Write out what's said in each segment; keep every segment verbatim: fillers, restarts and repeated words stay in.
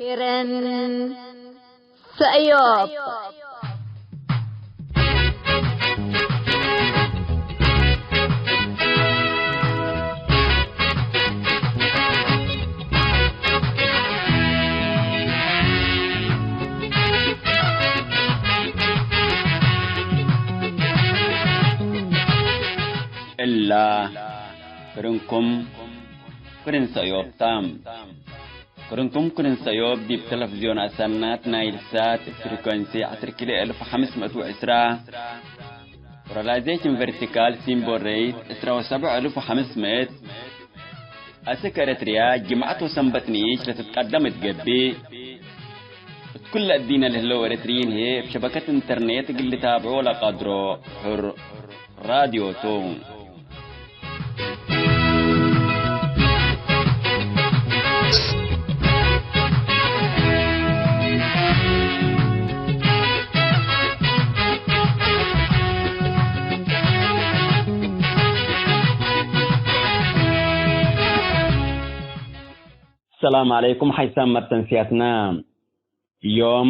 ኬረን ሰእዮብ። እላ ክርንኩም ክርን ሰእዮብ ተ። ክርንኩም ክርን ሰእዮብ ዲብ ተለፍዝዮን አሰናት ናይል ሳት ፍሪኮንሲ ዐስር ኪሎ እልፍ ሐምስ ምእት ወዕስራ፣ ፖላራይዜሽን ቨርቲካል ሲምቦል ሬት ዕስራ ወሰብዕ እልፍ ወሐምስ ምእት፣ አስክ ኤረትርያ ጅምዐት ወሰንበት ንኢሽ ለትትቀደም እት ገብእ፣ እት ኩለ እዲነ ለህለው ኤረትርዪን ህዬ እብ ሸበከት ኢንተርኔት እግል ልታብዖ ለቀድሮ ሕር ራድዮ ቱ። ሰላም ዐለይኩም ሓይሳም መተንስያትና። ዮም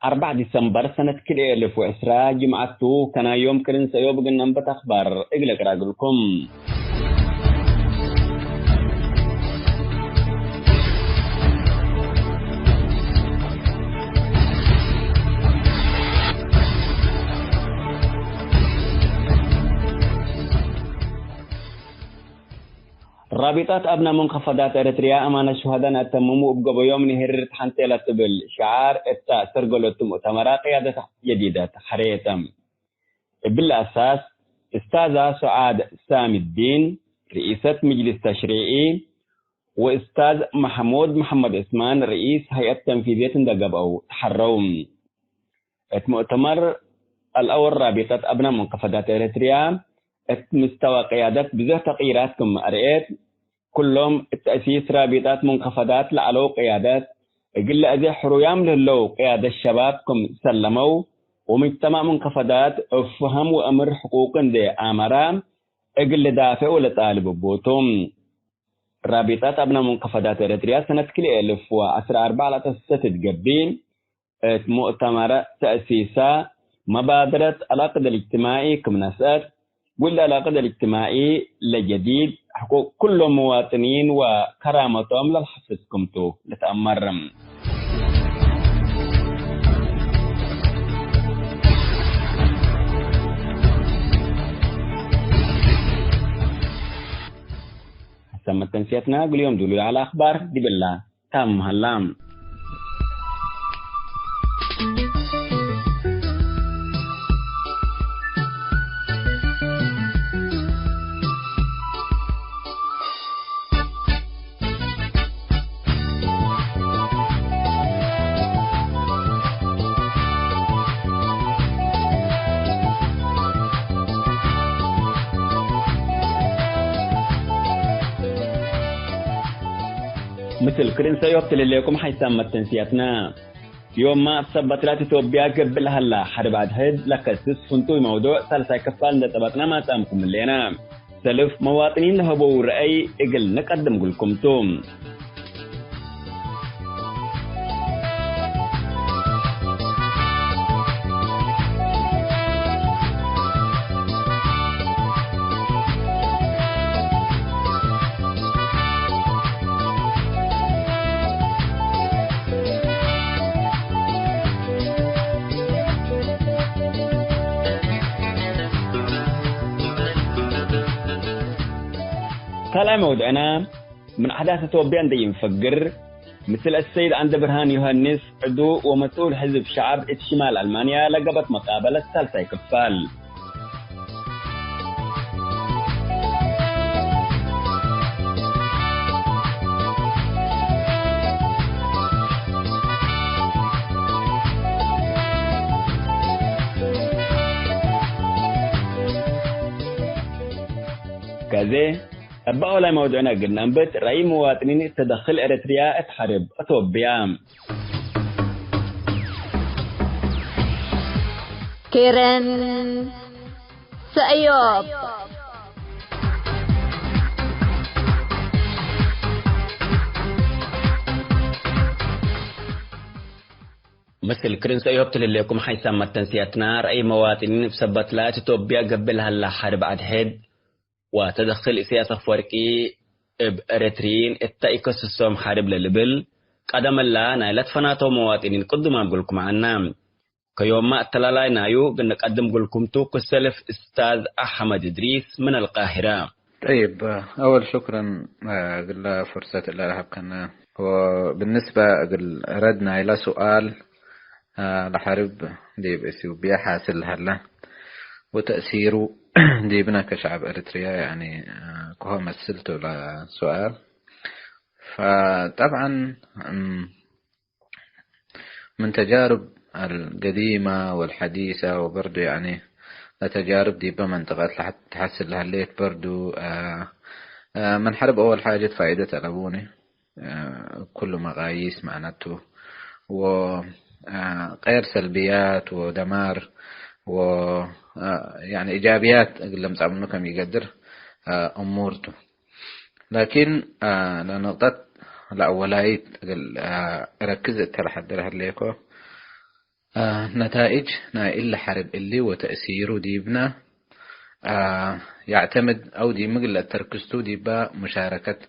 አርበዕ ዲሰምበር ሰነት ክልኤ እልፍ ወዕስራ ጅምዐት ቱ፣ ከናይ ዮም ክርን ሰእዮብ እግል ነንብት አክባር እግል እቅረእ እግልኩም። ራቢጣት አብና ሙንከፈዳት ኤረትርያ አማነት ሹሀዳን አተምሙ እብ ገበዮም ንህርር ተሐንቴ ለትብል ሸዓር እተ አስተርገሎቱ ሙእተመራ ቅያደት ጀዲደት ሐሬተ። እብሊ አሳስ እስታዛ ሱዓድ ሳሚዲን ርኢሰት ምጅልስ ተሽሪዒ ወእስታዝ መሕሙድ መሐመድ ዑስማን ርኢስ ሀይአት ተንፊዝየት እንደ ገብአው ተሐረው። እት ሙእተመር አልአወል ራቢጠት አብና ሙንከፈዳት ኤረትርያ እት ምስተወ ቅያደት ብዙሕ ተቅይራት ክም አርኤት፣ ኩሎም እት ተእሲስ ራቢጣት ሙንከፈዳት ለዐለው ቅያደት እግል ለአዜ ሕሩያም ለህለው ቅያደት ሸባብ ክም ሰለመው፣ ወሙጅተማዕ ሙንከፈዳት እብ ፈሀም ወአምር ሕቁቅ እንዴ አመራ እግል ልዳፌዕ ወለጣልብ እቡ ቱ። ራቢጣት አብና ሙንከፈዳት ኤረትርያ ሰነት ክልኤ እልፍ ወዐስራ አርበዕ ለአተሰሰት እት ገብእ፣ እት ሙእተመረ ተእሲሳ መባደረት አልአቅድ አልእጅትማዒ ክም ነስአት፣ ወእሊ አልአቅድ አልእጅትማዒ ለጀዲድ፣ ሕቁቅ ኩሎም መዋጥኒን ወከራመቶም ለልሐፍዝ ክምቱ ልትአመር። ሐሰብ መተንስየትና እግል ዮም ዱሉይ ዐለ አክባር ዲብላ። ታም ሀላ። ምስል ክርን ሰእዮብ ትልሌኩም ሓይሳም መተንስያትና። ዮምመ እብ ሰበት ላት ኢትዮጵያ ገብእ ለሀላ ሐርብ አድሕድ ለከስስ ፍንቱይ መውዱዕ ሳልሳይ ክፋል እንዴ ጸበጥነ ማጽአምኩም ህሌነ። ሰልፍ መዋጥኒን ለሀበው ረአይ እግል ንቀድም እግልኩም ቱ። ካልኣይ መውድዕና፣ ምን አሕዳስ ኢትዮጵያ እንዴ ኢንፈግር፣ ምስል አሰይድ ዐንደብርሃን ዮሐንስ፣ ዕዱ ወመስኡል ሕዝብ ሸዐብ እት ሽማል አልማንያ ለገብአት መቃበለት ሳልሳይ ክፋል። ከዜ እበ አውላይ መውዱዕነ እግል ነንብት፣ ረአይ መዋጥኒን እት ተደክል ኤረትርያ እት ሐርብ አቶብያ። ኬረን ሰእዮብ። ምስል ክርን ሰእዮብ ትልሌኩም ሓይሳም መተንስያትና፣ ረአይ መዋጥኒን እብ ሰበት ላት ኢትዮጵያ ገብእ ለሀላ ሐርብ አድሕድ ወተደክል ኢሰያስ አፈወርቂ እብ ኤረትርይን እተ ኢከስሶም ሐርብ ለልብል ቀደም እላ ናይ ለትፈናተው መዋጥኒን ቅዱማም እግልኩም ዐና። ከዮምመ አተላላይ ናዩ እግል ንቀድም እግልኩም ቱ። ክሰልፍ እስታዝ አሕመድ እድሪስ ምን አልቃሂረ። ጠይብ፣ አወል ሹክረን እግለ ፍርሰት እለ ለሀብከነ። ወብንስበ እግል ረድ ናይለ ሱኣል፣ ለሐርብ ዲብ ኢትዮጵያ ሓስል ለሀለ ወተእሲሩ ዲብነ ከሸዐብ ኤረትርያ፣ ያኒ፣ ከሆ መስል ቱ ለሱኣል። ፈጠብዐን፣ ምን ተጃርብ አልገዲመ ወልሐዲሰ ወበርዱ፣ ያኒ፣ ለተጃርብ ዲበ መንጠቀት ለሐት-፣ ተሐስል ለሀሌት በርዱ፣ አ፣ አ፣ ምን ሐርብ አወል ሓጀት ፋኢደት አለቡኒ፣ አ፣ ኩሉ መቃይስ መዕነቱ፣ ወ፣ አ፣ ቀይር ሰልብያት ወደማር ወ፣ አ፣ ያኒ፣ ኢጃብያት እግል ለምጻእ ምኑ ከም ኢገድር፣ አ፣ እሙር ቱ። ላኪን፣ አ፣ ለንቅጠት ለአወላይት እግል፣ አ፣ እረክዝ እተ ለሐድር ሀሌኮ፣ አ፣ ነታእጅ ናይ እሊ ሐርብ እሊ ወተእሲሩ ዲብነ፣ አ፣ የዕተምድ አው ዲብ ምግል ለተርክዝቱ ዲበ ሙሻረከት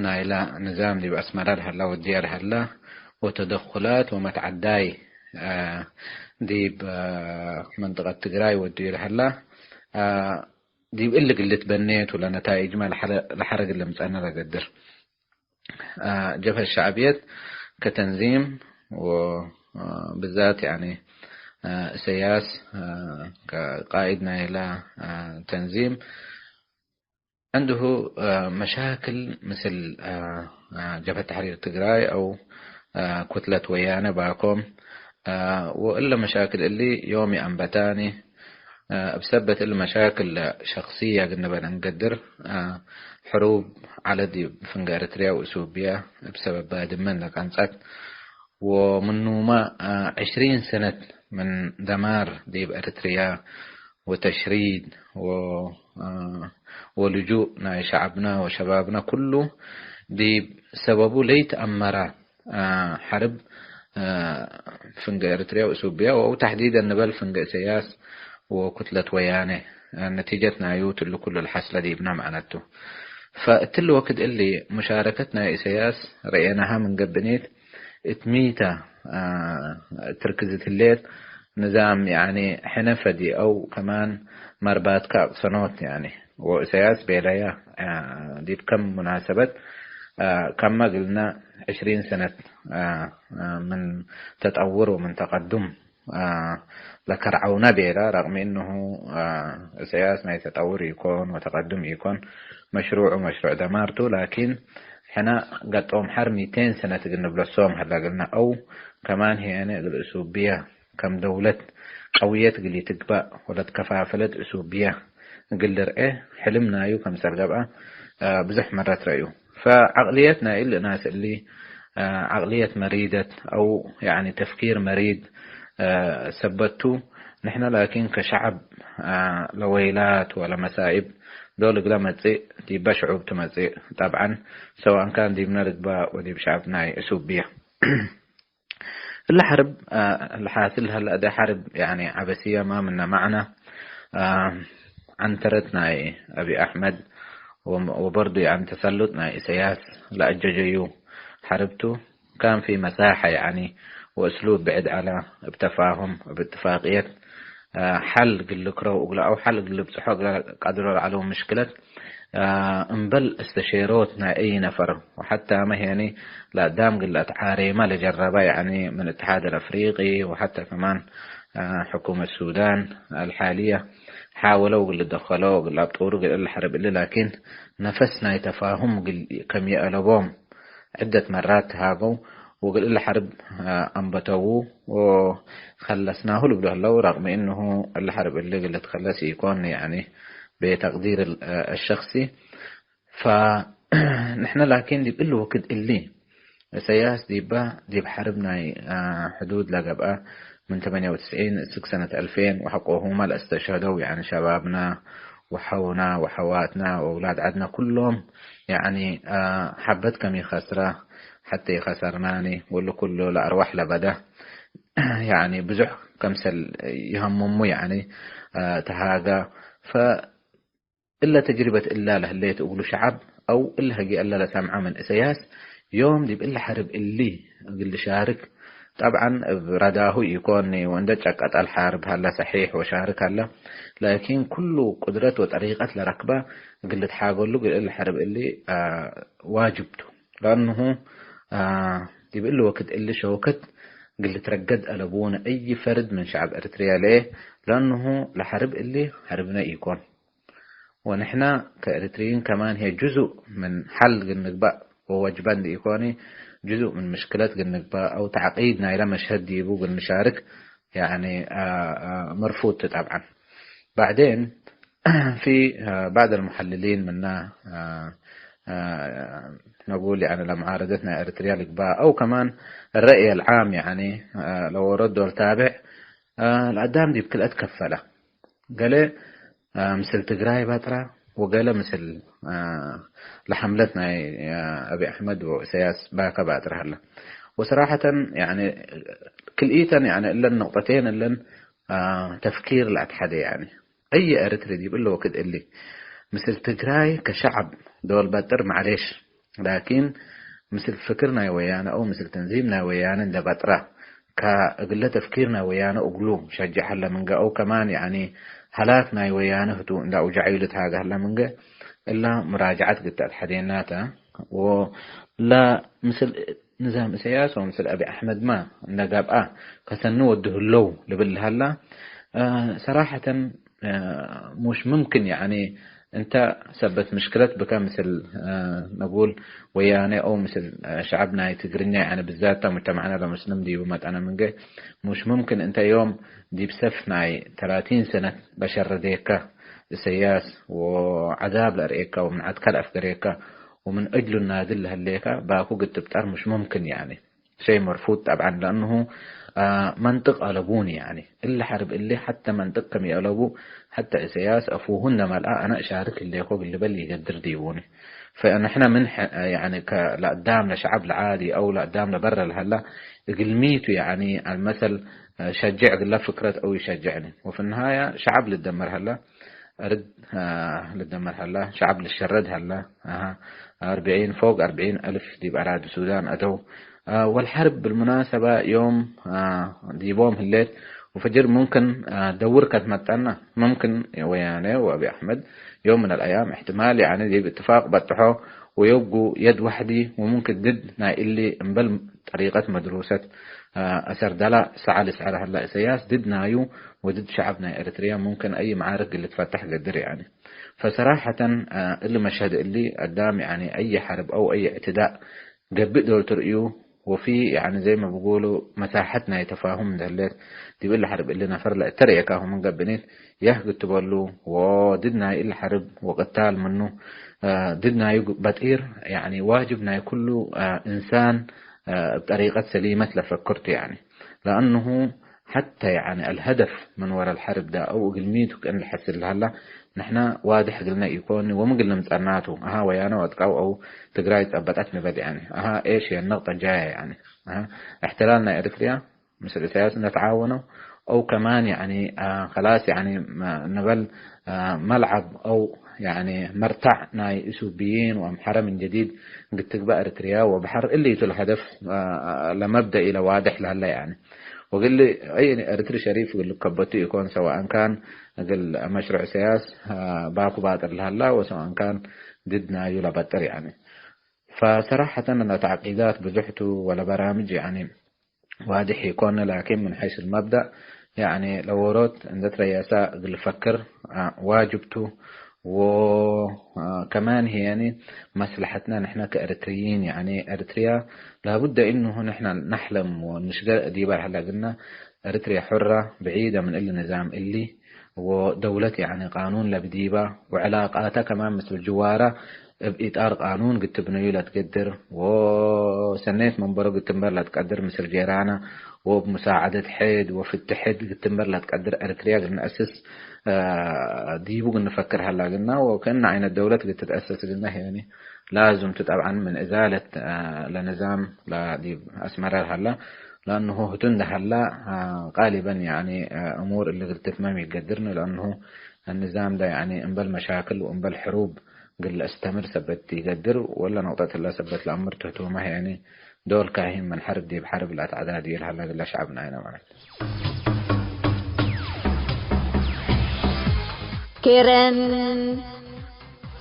ናይለ ንዛም ዲብ አስመረ ለሀላ ወድየ ለሀላ ወተደኩላት ወመትዐዳይ፣ አ፣ ዲብ፣ አ፣ መንጠቀት ትግራይ ወድዩ ለሀላ፣ አ፣ ዲብ እሊ እግል ልትበኔ ቱ ለነታይጅመ ለሐረ-፣ ለሐርብ እግል ልምጸአነ ለገድር። አ፣ ጀብሀት ሸዕብየት ከተንዚም ወ፣ አ፣ ብዛት፣ ያኒ፣ አ፣ ኢሰያስ፣ አ፣ ከቃኢድ ናይለ፣ አ፣ ተንዚም ዕንድሁ፣ አ፣ መሻክል ምስል፣ አ፣ አ፣ ጀብሀት ተሕሪር ትግራይ አው፣ አ፣ ኩትለት ወያነ ባኮም፣ አ፣ ወእለ መሻክል እሊ ዮም ይአንበታኒ። አ፣ እብ ሰበት እሊ መሻክል ሸክስየ እግል ንበል እንገድር፣ አ፣ ሕሩብ ዐለ ዲብ ፍንገ ኤረትርያ ወኢትዮጵያ እብ ሰበት ባድመ እንደ ቀንጸት፣ ወምኑመ፣ አ፣ ዕሽሪን ሰነት ምን ደማር ዲብ ኤረትርያ ወተሽሪድ ወ፣ አ፣ ወልጁእ ናይ ሸዐብነ ወሸባብነ ኩሉ ዲብ ሰበቡ ለይትአመረ፣ አ፣ ሐርብ፣ አ፣ ፍንገ ኤረትርያ ወኢትዮጵያ ወአው ተሕዲደን ንበል ፍንገ ኢሰያስ ወኩትለት ወያነ፣ አ፣ ነቲጀት ናዩ ትሉ ኩሉ ለሐስለ ዲብነ መዕነቱ። ፈእትሊ ወክድ እሊ ሙሻረከት ናይ ኢሰያስ ረኤናሃ ምን ገብኔት እት ሚተ፣ አ፣ ትርክዝት ህሌት ንዛም፣ ያኒ፣ ሕነ ፈዲ አው ከማን መርባትከ አቅሰኖት፣ ያኒ፣ ወእሰያስ ቤለያ፣ አ፣ ዲብ ከም ሙናሰበት፣ አ፣ ከመ እግልነ ዕሽሪን ሰነት፣ አ፣ አ፣ ምን ተጠውር ወምን ተቀዱም፣ አ፣ ለከርዐውነ ቤለ፣ ረቅም እነሁ፣ አ፣ እሰያስ ናይ ተጠውር ኢኮን ወተቀዱም ኢኮን፣ መሽሩዑ መሽሩዕ ደማር ቱ፣ ላኪን ሕነ ገጦም ሐር ሚቴን ሰነት እግል ንብለሶም ሀለ እግልነ፣ አው ከማን ህየነ እግል እሱብየ ከም ደውለት ቀውየት እግል ኢትግባእ ወለትከፋፈለት እሱብየ እግል ልርኤ ሕልም ናዩ ከምሰል ገብአ፣ አ፣ ብዙሕ መረት ረአዩ። ፈዐቅልየት ናይ እሊ እናስ እሊ፣ አ፣ ዐቅልየት መሪደት አው፣ ያኒ፣ ተፍኪር መሪድ፣ አ፣ ሰበት ቱ። ንሕነ ላኪን ከሸዐብ፣ አ፣ ለወይላት ወለመሳኢብ ዶል እግለ መጽእ ዲበ ሽዑብ ትመጽእ። ጠብዐን፣ ሰዋእን ካን ዲብነ ልግባእ ወዲብ ሸዐብ ናይ እሱብየ። እለ ሐርብ፣ አ፣ ለሓስል ሀለ እደ ሐርብ፣ ያኒ፣ ዐበስየ ማ ምነ መዕነ፣ አ፣ ዐንተረት ናይ አቢ አሕመድ ወ-፣ ወበርዱ፣ ያኒ፣ ተሰሉጥ ናይ ኢሰያስ ለአጀጀዩ ሐርብ ቱ። ካን ፊ መሳሐ፣ ያኒ፣ ወእስሉብ ብዕድ ዐለ፣ እብ ተፋሁም፣ እብ እትፋቅየት፣ አ፣ ሐል እግል ልክረው እግለ አው ሐል እግል ልብጽሖ እግለ ቀድሮ ለዐለው ምሽክለት፣ አ፣ እምበል እስተሼሮት ናይ አይ ነፈር፣ ወሐታመ ህየኒ ለአዳም እግል ለአትዓሬመ ለጀረበ፣ ያኒ ምን እትሓድ አልአፍሪቂ ወሐታ ከማን፣ አ፣ ሕኩመት ሱዳን አልሓልየ ሓወለው እግል ልደከሎ እግል ለአብጡሩ እግል እለ ሐርብ እሊ፣ ላኪን ነፈስ ናይ ተፋሁም እግል ከም ይአለቦም፣ ዕደት መራት ተሃገው ወእግል እለ ሐርብ፣ አ፣ አንበተዉ ወከለስናሁ ልብሎ ህለው። ረቅም እነሁ እለ ሐርብ እሊ እግል ልትከለስ ኢኮን፣ ያኒ፣ ቤተቅዲር አ፣ አሸክሲ። ፈንሕነ ላኪን ዲብ እሊ ወክድ እሊ፣ እሰያስ ዲበ ዲብ ሐርብ ናይ፣ አ፣ ሕዱድ ለገብአ ምን ተመንየ ወትስዒን እስክ ሰነት አልፌን ወሐቆሁመ ለአስተሽሀደው፣ ያኒ፣ ሸባብነ ወሐውነ ወሐዋትነ ወአውላድ ዐድነ ኩሎም፣ ያኒ፣ አ፣ ሐበት ከም ኢከስረ፣ ሐቴ ኢከሰርናኒ፣ ወእሊ ኩሉ ለአርወሕ ለበደ ያኒ ብዙሕ ከምሰል ይሀምሙ ያኒ፣ አ፣ ተሃጋ። ፈእለ ተጅሪበት እላ ለህሌት እግሉ ሸዐብ አው እለ ህጌአለ ለሰምዐ ምን እሰያስ ዮም ዲብ እለ ሐርብ እሊ እግል ልሻርክ፣ ጠብዓን እብ ረዳሁ ኢኮኒ ወእንደ ጨቀጠ ለሓርብ ሀለ ሰሒሕ ወሻርክ ሀለ፣ ላኪን ኩሉ ቅድረት ወጠሪቀት ለረክበ እግል ልትሓገሉ እግል እለ ሐርብ እሊ፣ አ፣ ዋጅብ ቱ። ለአንሁ፣ አ፣ ዲብ እሊ ወክድ እሊ ሸውከት እግል ልትረገድ አለቡነ፣ አይ ፈርድ ምን ሸዐብ ኤሪትርያ ለኤ፣ ለአንሁ ለሐርብ እሊ ሐርብነ ኢኮን። ወንሕና ከኤሪትርይን ከማን ህዬ ጁዙእ ምን ሐል እግል ንግባእ ወወጅበን ዲኢኮኒ፣ ጁዙእ ምን ምሽክለት እግል ንግባእ አው ተዕቂድ ናይለ መሽሀድ ዲቡ እግል ንሻርክ፣ ያኒ፣ አ፣ አ፣ መርፉድ ቱ ጠብዓን። ባዕዴን ፊ፣ አ፣ ባዕድ አልሙሐልሊን ምና፣ አ፣ አ፣ ነጉል፣ ያኒ፣ ለመዓረደት ናይ ኤሪትርያ ልግባእ አው ከማን ረእይ አልዓም፣ ያኒ፣ አ፣ ለወሮት ዶል ታብዕ፣ አ፣ ለአዳም ዲብ ክልአት ከፈለ። ገሌ፣ አ፣ ምስል ትግራይ ባጥራ ወገሌ ምስል፣ አ፣ ለሐምለት ናይ፣ አ፣ አቢ አሕመድ ወእሰያስ ባከ ባጥራ ሀለ። ወሰራሐተን፣ ያኒ፣ ክልኢተን፣ ያኒ፣ እለን ንቅጠቴን እለን፣ አ፣ ተፍኪር ለአትሐዴ፣ ያኒ፣ አየ ኤሪትሪ ዲብ እለ ወክድ እሊ ምስል ትግራይ ከሸዐብ ዶል በጥር፣ መዕሌሽ፣ ላኪን፣ ምስል ፍክር ናይ ወያነ አው ምስል ተንዚም ናይ ወያነ እንደ በጥራ፣ ከእግለ ተፍኪር ናይ ወያነ እግሉ ሸጅዕ ሀለ ምንገ፣ አው ከማን፣ ያኒ፣ ሀላክ ናይ ወያነ ህቱ እንደ አውጀዐዩ ልትሃገ ሀለ ምንገ፣ እላ ሙራጅዐት ግተአት ሐዴናተ፣ ወላ ምስል ንዛም እሰያስ ወምስል አቢ አሕመድመ እንደ ገብአ ከሰኒ ወዱ ህለው ልብል ሀላ። አ፣ ሰራሐተን፣ አ፣ ሙሽ ሙምክን፣ ያኒ፣ እንተ ሰበት ምሽክለት ብከ ምስል፣ አ፣ ነጉል ወያኔ አው ምስል፣ አ፣ ሸዐብ ናይ ትግርኛ፣ ያኒ፣ ብዛት ሙጅተመዕነ ለሙስልም ዲቡ መጠነ ምንገ፣ ሙሽ ሙምክን እንተ ዮም ዲብ ሰፍ ናይ ተላቲን ሰነት ለሸረዴከ እሰያስ ወዐዛብ ለአርኤከ ወምን ዐድከ ለአፍገሬከ ወምን እጅሉ ናድል ለህሌከ ባኩ ግትብጠር ሙሽ ሙምክን፣ ያኒ። ሸይ መርፉድ ጠብዓን፣ ለአንሁ፣ አ፣ መንጥቅ አለቡኒ፣ ያኒ፣ እሊ ሐርብ እሊ ሐተ መንጥቅ ከም ይአለቡ፣ ሐተ እሰያስ አፉሁ እንደ መልአ፣ አነ እሻርክ ህሌኮ እግል ልበል ኢገድር ዲቡኒ። ፈንሕነ ምን ሐ-፣ ያኒ፣ ከ-፣ ለአዳም ለሸዐብ ለዓዲ አው ለአዳም ለበረ ለሀላ፣ እግል ሚቱ፣ ያኒ፣ አልመሰል፣ አ፣ ሸጅዕ እግለ ፍክረት አው ይሸጅዕኒ። ወፍንሃያ ሸዐብ ልደመር ሀላ፣ አርድ፣ አ፣ ልደመር ሀላ፣ ሸዐብ ልሸረድ ሀላ፣ አሃ፣ አርብዒን፣ ፎቅ አርብዒን አልፍ ዲብ አራዲ ሱዳን አተው። አ፣ ወልሐርብ ብልሙናሰበ ዮም፣ አ፣ ዲቦም ህሌት፣ ወፈጅር ሙምክን፣ አ፣ ደውር ከትመጠና፣ ሙምክን ወያኔ ወአቢ አሕመድ ዮም ምን አልአያም እሕትማል፣ ያኒ፣ ዲብ እትፋቅ በጥሖ ወዮብጉ የድ ወሕዲ፣ ወሙምክን ድድ ናይ እሊ እምበል ጠሪቀት መድሩሰት፣ አ፣ አሰርደላ ሰዐ ልስዐረ ሀላ እሰያስ ድድ ናዩ ወድድ ሸዐብ ናይ ኤሪትርያ ሙምክን አይ መዓርክ እግል ልትፈተሕ ገድር፣ ያኒ። ፈሰራሐተን፣ አ፣ እሊ መሸሀድ እሊ አዳም፣ ያኒ፣ አይ ሐርብ አው አይ እዕትዳእ ገብእ ዶል ትርእዩ፣ ወፊ፣ ያኒ፣ ዘይመ ብጎሉ መሳሐት ናይ ተፋሁም እንደ ህሌት፣ ዲብ እሊ ሐርብ እሊ ነፈር ለእተ ረኤካሁ ምን ገብእኒት፣ ያህ ግትበሉ፣ ወድድ ናይ እሊ ሐርብ ወቅታል ምኑ፣ አ፣ ድድ ናዩ በጢር፣ ያኒ፣ ዋጅብ ናይ ኩሉ፣ አ፣ እንሳን፣ አ፣ እብ ጠሪቀት ሰሊመት ለፈክር ቱ፣ ያኒ። ለአንሁ ሐተ፣ ያኒ፣ አልሀደፍ ምን ወረ ለሐርብ ዳ አው እግል ሚቱ ክእን ለሐስል ለሀላ፣ ንሕና ዋድሕ እግልነ ኢኮን ወምግል ንምጸናቱ፣ አሃ፣ ወያነ ወአጥቃው አው ትግራይ ጸበጠት ንበል፣ ያኒ፣ አሃ፣ ኤሽ የነቅጠ ጃየ፣ ያኒ፣ አሃ፣ እሕትላል ናይ ኤሪትርያ ምስል ኢሳያስ እንተተዓወነው፣ አው ከማን፣ ያኒ፣ አ፣ ከላስ፣ ያኒ፣ መ-፣ ንበል፣ አ፣ መልዐብ አው፣ ያኒ፣ መርታዕ ናይ ኢሱብይን ወአምሐረ ምን ጀዲድ ግትግበእ ኤሪትርያ ወበሐር እሊቱ ለሀደፍ፣ አ፣ ለመብደእ ኢለ ዋድሕ ለሀለ፣ ያኒ። ወእግል አይ ኤሪትሪ ሸሪፍ እግል ልከበቱ ኢኮን፣ ሰዋእን ካን እግል መሽሩዕ ኢሳያስ፣ አ፣ ባኩ ባጥር ለሀላ ወሰዋእን ካን ድድ ናዩ ለበጥር፣ ያኒ። ፈሰራሐተን ለተዕቂዳት ብዙሕ ቱ ወለበራምጅ፣ ያኒ፣ ዋድሕ ኢኮን፣ ላኪን ምን ሐይስ ልመብደእ፣ ያኒ፣ ለዎሮት እንዴ ትረየሰ እግል ልፈክር፣ አ፣ ዋጅብ ቱ። ወ፣ አ፣ ከማን ህዬ፣ ያኒ፣ መስለሐትነ ንሕነ ከኤሪትርይን፣ ያኒ፣ ኤሪትርያ ላቡደ እኑ ንሕነ ነሕለም ወንሽገ ዲበ ለሀለ እግልነ፣ ኤሪትርያ ሑረ፣ ብዒደ ምን እሊ ንዛም እሊ፣ ወደውለት፣ ያኒ፣ ቃኑን ለብዲበ፣ ወዕላቃተ ከማን ምስል ጅዋረ እብ ኢጣር ቃኑን ግትብነዩ ለትገድር፣ ወሰኔት መንበሮ ግትንበር ለትቀድር ምስል ጄራነ፣ ወእብ ሙሳዐደት ሕድ ወፍቲ ሕድ ግትንበር ለትቀድር ኤሪትርያ እግል ነአስስ፣ አ፣ ዲቡ እግል ንፈክር ሀላ እግልና፣ ወክእነ ዓይነት ደውለት እግል ትትአሰስ እግልና ህዬኒ ላዝም ቱ። ጠብዓን ምን እዛለት፣ አ፣ ለንዛም ለዲብ አስመረ ለሀላ ለአንሁ ህቱ እንደ ሀላ፣ አ፣ ቃሊበን፣ ያኒ፣ አ፣ እሙር እሊ እግል ትትመም ኢገድርኒ፣ ለአንሁ አንዛም ደ፣ ያኒ፣ እምበል መሻክል ወእምበል ሕሩብ እግል ለአስተምር ሰበት ኢገድር፣ ወለ ነቅጠት እለ ሰበት ለአምር ትህቱመህ፣ ያኒ፣ ዶል ካሂን ምን ሐርብ ዲብ ሐርብ ለአትዐዳድዩ ለሀላ እግለ ሸዐብ ናይነ ማለት። ኬረን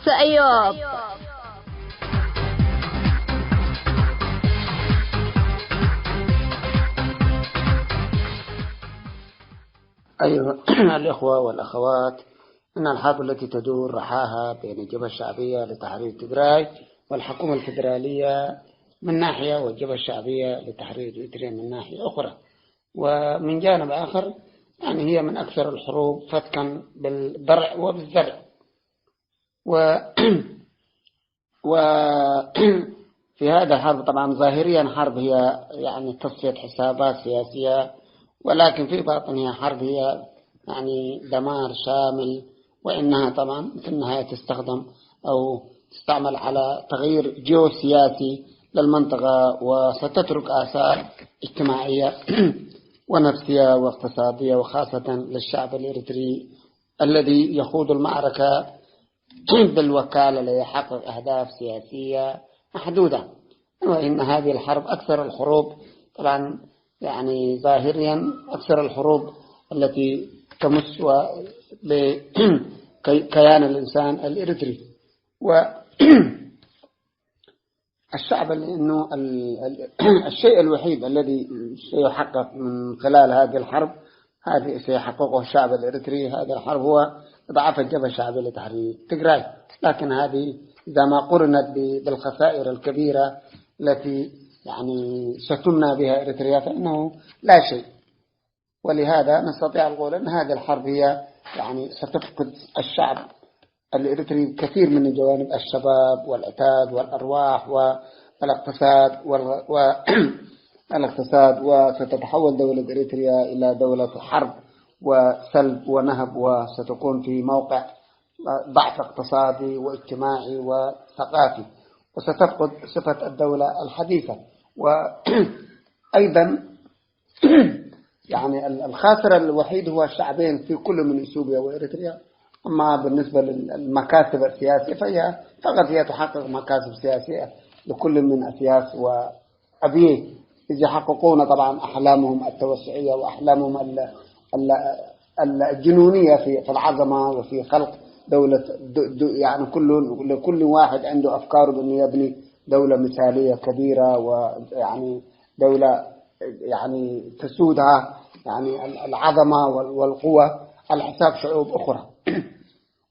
ሰእዮብ። أيها الإخوة والأخوات، إن الحرب التي تدور رحاها بين الجبهة الشعبية لتحرير تجراي والحكومة الفيدرالية من ناحية، والجبهة الشعبية لتحرير إريتريا من ناحية أخرى. ومن جانب آخر، يعني، هي من أكثر الحروب فتكا بالضرع وبالذرع. و، وفي هذا الحرب، طبعًا، ظاهريًا حرب هي، يعني، تصفية حسابات سياسية، ولكن في باطنها حرب هي، يعني، دمار شامل، وإنها طبعًا في النهاية تستخدم أو تستعمل على تغيير جيوسياسي للمنطقة، وستترك آثار اجتماعية ونفسية واقتصادية، وخاصة للشعب الإريتري الذي يخوض المعركة بالوكالة ليحقق أهداف سياسية محدودة. وإن هذه الحرب أكثر الحروب، طبعًا، يعني، ظاهريًا أكثر الحروب التي تمس و-، ل-، كي-، كيان الإنسان الإريتري. و الشعب، لأنه ال-، ال-، الشيء الوحيد الذي سيحقق من خلال هذه الحرب، هذه سيحققه الشعب الإريتري، هذه الحرب هو إضعاف الجبهة الشعبية لتحرير تجراي. لكن هذه إذا ما قرنت ب-، بالخسائر الكبيرة التي، يعني، ستمنى بها إريتريا فإنه لا شيء. ولهذا نستطيع أن نقول أن هذه الحرب هي، يعني، ستفقد الشعب الإريتري كثير من الجوانب، الشباب والعتاد والأرواح والاقتصاد وال-، و-، الاقتصاد، وستتحول دولة إريتريا إلى دولة حرب وسلب ونهب، وستكون في موقع ضعف اقتصادي واجتماعي وثقافي، وستفقد صفة الدولة الحديثة. وأيضًا يعني ال-، الخاسر الوحيد هو الشعبين في كل من إثيوبيا وإريتريا. أما بالنسبة للمكاسب السياسية فهي فقط هي تحقق مكاسب سياسية لكل من أسياس وأبيه، إذ يحققون طبعًا أحلامهم التوسعية وأحلامهم ال-، ال-، ال-، الجنونية في، في العظمة وفي خلق دولة د-، د-، يعني كل، لكل واحد عنده أفكاره بأنه يبني دولة مثالية كبيرة، ويعني دولة يعني تسودها، يعني، ال-، العظمة وال-، والقوة على حساب شعوب أخرى.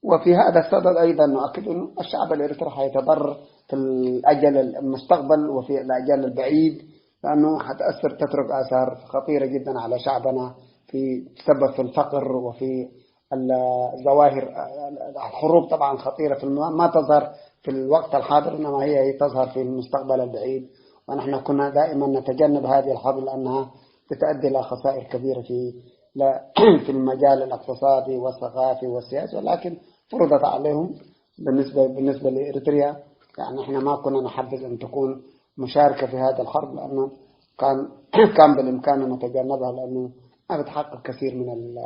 وفي هذا الصدد أيضًا نؤكد أن الشعب الإريتري حيتضرر في الأجل المستقبل وفي الأجل البعيد، لأنه حتأثر، تترك آثار خطيرة جدًا على شعبنا، في، تسبب في الفقر وفي ال-، الظواهر، الحروب طبعًا خطيرة في الم-، ما تظهر في الوقت الحاضر، إنما هي، هي تظهر في المستقبل البعيد. ونحن كنا دائمًا نتجنب هذه الحرب لأنها بتؤدي إلى خسائر كبيرة في، لا، في المجال الاقتصادي والثقافي والسياسي، ولكن فرضت عليهم بالنسبة، بالنسبة لإريتريا. يعني إحنا ما كنا نحبذ أن تكون مشاركة في هذه الحرب، لأنه كان، كان بالإمكان أن نتجنبها، لأنه ما بتحقق كثير من ال-،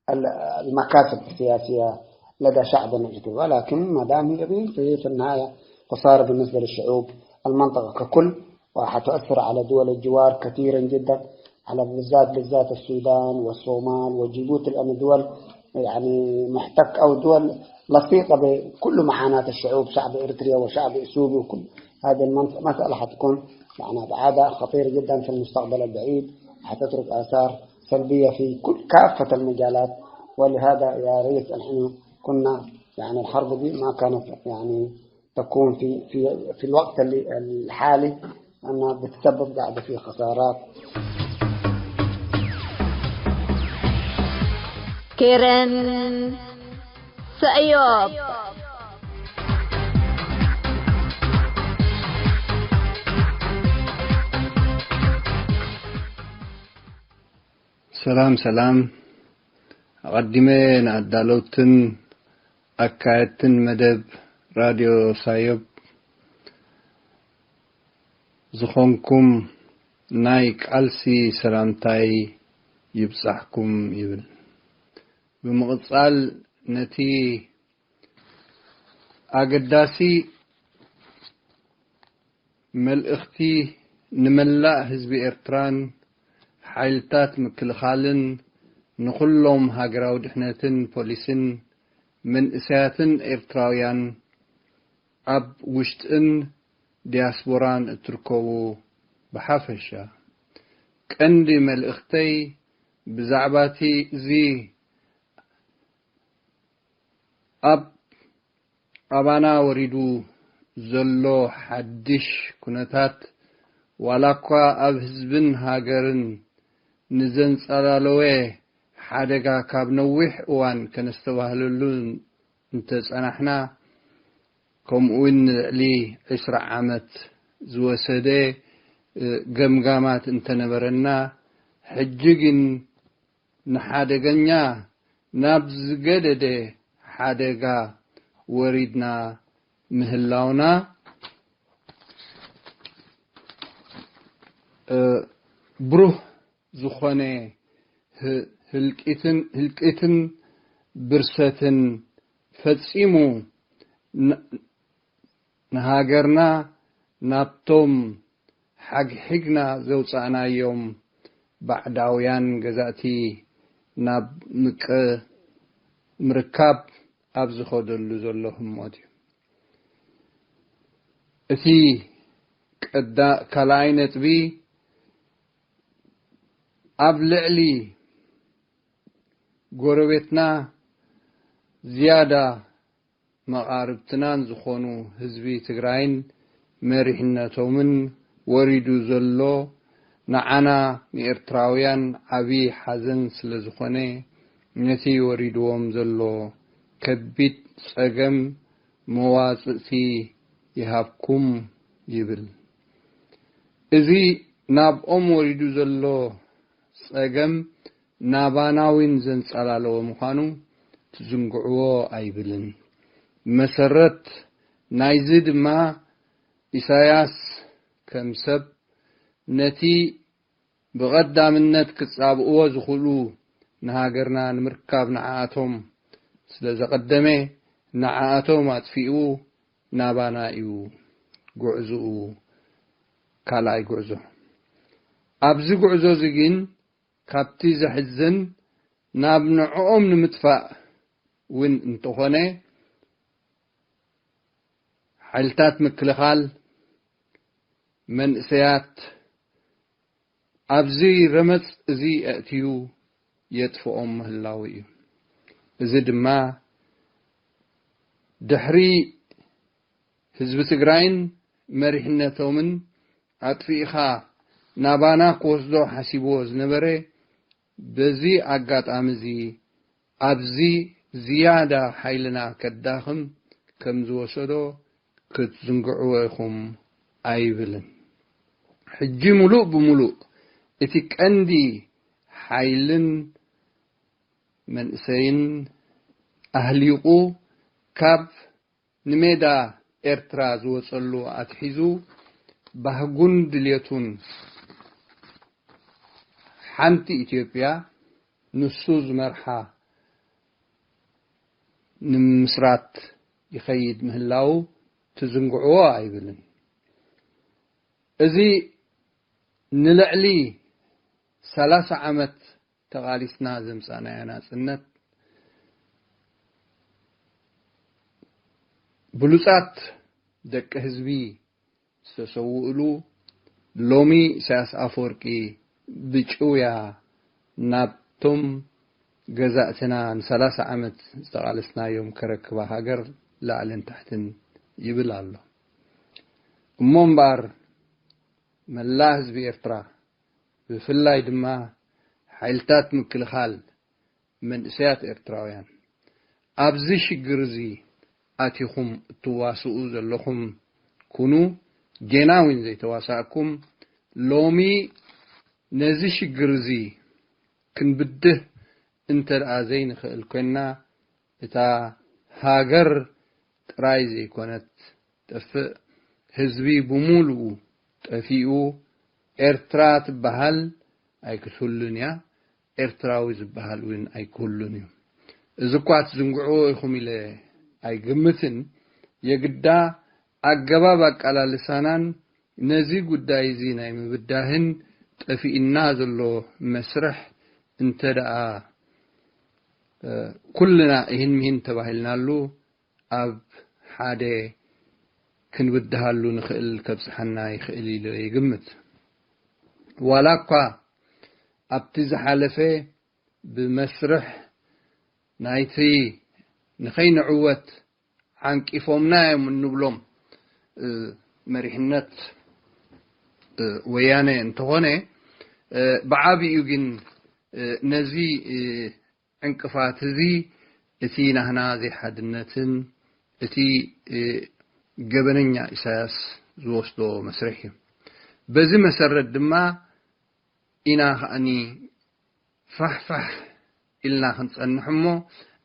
ال-، المكاسب السياسية لدى شعبنا الإريتري. ولكن ما دام هي بي-، في، في النهاية خسارة بالنسبة للشعوب المنطقة ككل، وحتؤثر على دول الجوار كثيرًا جدًا، على بالذات، بالذات السودان والصومال وجيبوتي، لأن دول يعني محتك أو دول لصيقة بكل معاناة الشعوب، شعب إريتريا وشعب إثيوبيا وكل هذه المنطقة. مسألة حتكون يعني أبعادها خطيرة جدًا في المستقبل البعيد، حتترك آثار سلبية في كل، كافة المجالات. ولهذا يا ريت نحن كنا، يعني، الحرب دي ما كانت، يعني، تكون في، في، في الوقت اللي، الحالي، أنها بتسبب قاعدة في خسارات. ኬረን ሰእዮብ። ሰላም ሰላም። አቀዲመ ነአዳለውትን አካየትን መደብ ራድዮ ሳዮብ ዝኾንኩም ናይ ቃልሲ ሰላምታይ ይብጻሕኩም ይብል። ብምቕጻል ነቲ ኣገዳሲ መልእኽቲ ንመላእ ህዝቢ ኤርትራን ሓይልታት ምክልኻልን ንኹሎም ሃገራዊ ድሕነትን ፖሊስን መንእሰያትን ኤርትራውያን ኣብ ውሽጥን ዲያስፖራን እትርከቡ ብሓፈሻ፣ ቀንዲ መልእኽተይ ብዛዕባቲ እዚ ኣብ ኣባና ወሪዱ ዘሎ ሓድሽ ኩነታት፣ ዋላኳ ኣብ ህዝብን ሃገርን ንዘንጸላለወ ሓደጋ ካብ ነዊሕ እዋን ከነስተባህለሉ እንተ ጸናሕና፣ ከምኡውን ንልዕሊ ዕስራ ዓመት ዝወሰደ፣ እ፣ ገምጋማት እንተ ነበረና፣ ሕጂ ግን ንሓደገኛ ናብ ዝገደደ ሓደጋ ወሪድና ምህላውና፣ እ፣ ብሩህ ዝኾነ ህ-፣ ህልቂትን፣ ህልቂትን ብርሰትን ፈጺሙ ን-፣ ንሃገርና ናብቶም ሓግሒግና ዘውጻእናዮም ባዕዳውያን ገዛእቲ ናብ ምቅ-፣ ምርካብ ኣብ ዝኸደሉ ዘሎ ህሞት እዩ። እቲ ቀዳ-፣ ካልኣይ ነጥቢ፣ ኣብ ልዕሊ ጎረቤትና ዝያዳ መቓርብትናን ዝኾኑ ህዝቢ ትግራይን መሪሕነቶምን ወሪዱ ዘሎ ንዓና ንኤርትራውያን ዓቢ ሓዘን ስለ ዝኾነ፣ ነቲ ወሪድዎም ዘሎ ከቢድ ጸገም መዋጽእቲ ይሃብኩም ይብል። እዚ ናብኦም ወሪዱ ዘሎ ጸገም ናባና እውን ዘንጸላለወ ምዃኑ ትዝንግዕዎ ኣይብልን። መሰረት ናይዚ ድማ፣ ኢሳያስ ከም ሰብ ነቲ ብቐዳምነት ክጻብእዎ ዝኽእሉ ንሃገርና ንምርካብ ንዓኣቶም ስለ ዘቐደመ፣ ንዓኣቶም ኣጥፊኡ ናባና እዩ ጉዕዝኡ፣ ካልኣይ ጉዕዞ። ኣብዚ ጉዕዞ እዚ ግን ካብቲ ዘሕዝን፣ ናብ ንዕኦም ንምጥፋእ እውን እንተኾነ፣ ሓይልታት ምክልኻል መንእሰያት ኣብዚ ረመጽ እዚ ኣእትዩ የጥፍኦም ምህላው እዩ። እዚ ድማ ድሕሪ ህዝቢ ትግራይን መሪሕነቶምን ኣጥፊእኻ ናባና ክወስዶ ሓሲብዎ ዝነበረ፣ በዚ ኣጋጣሚ እዚ ኣብዚ ዝያዳ ሓይልና ከዳኽም ከም ዝወሰዶ ክትዝንግዕዎ ኢኹም ኣይብልን። ሕጂ ምሉእ ብምሉእ እቲ ቀንዲ ሓይልን መንእሰይን ኣህሊቑ ካብ ንሜዳ ኤርትራ ዝወጸሉ ኣትሒዙ፣ ባህጉን ድልየቱን ሓንቲ ኢትዮጵያ ንሱ ዝመርሓ ንምምስራት ይኸይድ ምህላዉ ትዝንግዕዎ ኣይብልን። እዚ ንልዕሊ ሰላሳ ዓመት ተቓሊስና ዘምጻእናዮ ናጽነት፣ ብሉጻት ደቂ ህዝቢ ዝተሰውእሉ፣ ሎሚ ኢሳያስ ኣፈወርቂ ብጭውያ ናብቶም ገዛእትና ንሰላሳ ዓመት ዝተቓለስናዮም ከረክባ ሃገር ላዕልን ታሕትን ይብል ኣሎ። እሞ እምበኣር መላእ ህዝቢ ኤርትራ፣ ብፍላይ ድማ ሓይልታት ምክልኻል መንእሰያት ኤርትራውያን፣ ኣብዚ ሽግር እዚ ኣቲኹም እትዋስኡ ዘለኹም ኩኑ፣ ጌና እውን ዘይተዋሳእኩም፣ ሎሚ ነዚ ሽግር እዚ ክንብድህ እንተ ደኣ ዘይንኽእል ኮይንና፣ እታ ሃገር ጥራይ ዘይኮነት ጠፍእ፣ ህዝቢ ብምሉኡ ጠፊኡ፣ ኤርትራ ትበሃል ኣይክትህሉን እያ፣ ኤርትራዊ ዝበሃል እውን ኣይክህሉን እዩ። እዚ እኳ ትዝንግዕዎ ኢኹም ኢለ ኣይግምትን። የግዳ ኣገባብ ኣቃላልሳናን ነዚ ጉዳይ እዚ ናይ ምብዳህን ጠፊእና ዘሎ መስርሕ እንተ ደኣ፣ እ፣ ኩልና እሂን ምሂን ተባሂልናሉ፣ ኣብ ሓደ ክንብድሃሉ ንኽእል ከብጽሓና ይኽእል ኢለ ይግምት። ዋላ እኳ ኣብቲ ዝሓለፈ ብመስርሕ ናይቲ ንኸይንዕወት ዓንቂፎምና እዮም እንብሎም፣ እ፣ መሪሕነት፣ እ፣ ወያነ እንተኾነ፣ እ፣ ብዓቢኡ ግን፣ እ፣ ነዚ፣ እ፣ ዕንቅፋት እዚ እቲ ናህና ዘይሓድነትን እቲ፣ እ፣ ገበነኛ ኢሳያስ ዝወስዶ መስርሕ እዩ። በዚ መሰረት ድማ ኢና ከኣኒ ፋሕፋሕ ኢልና ክንጸንሕ እሞ፣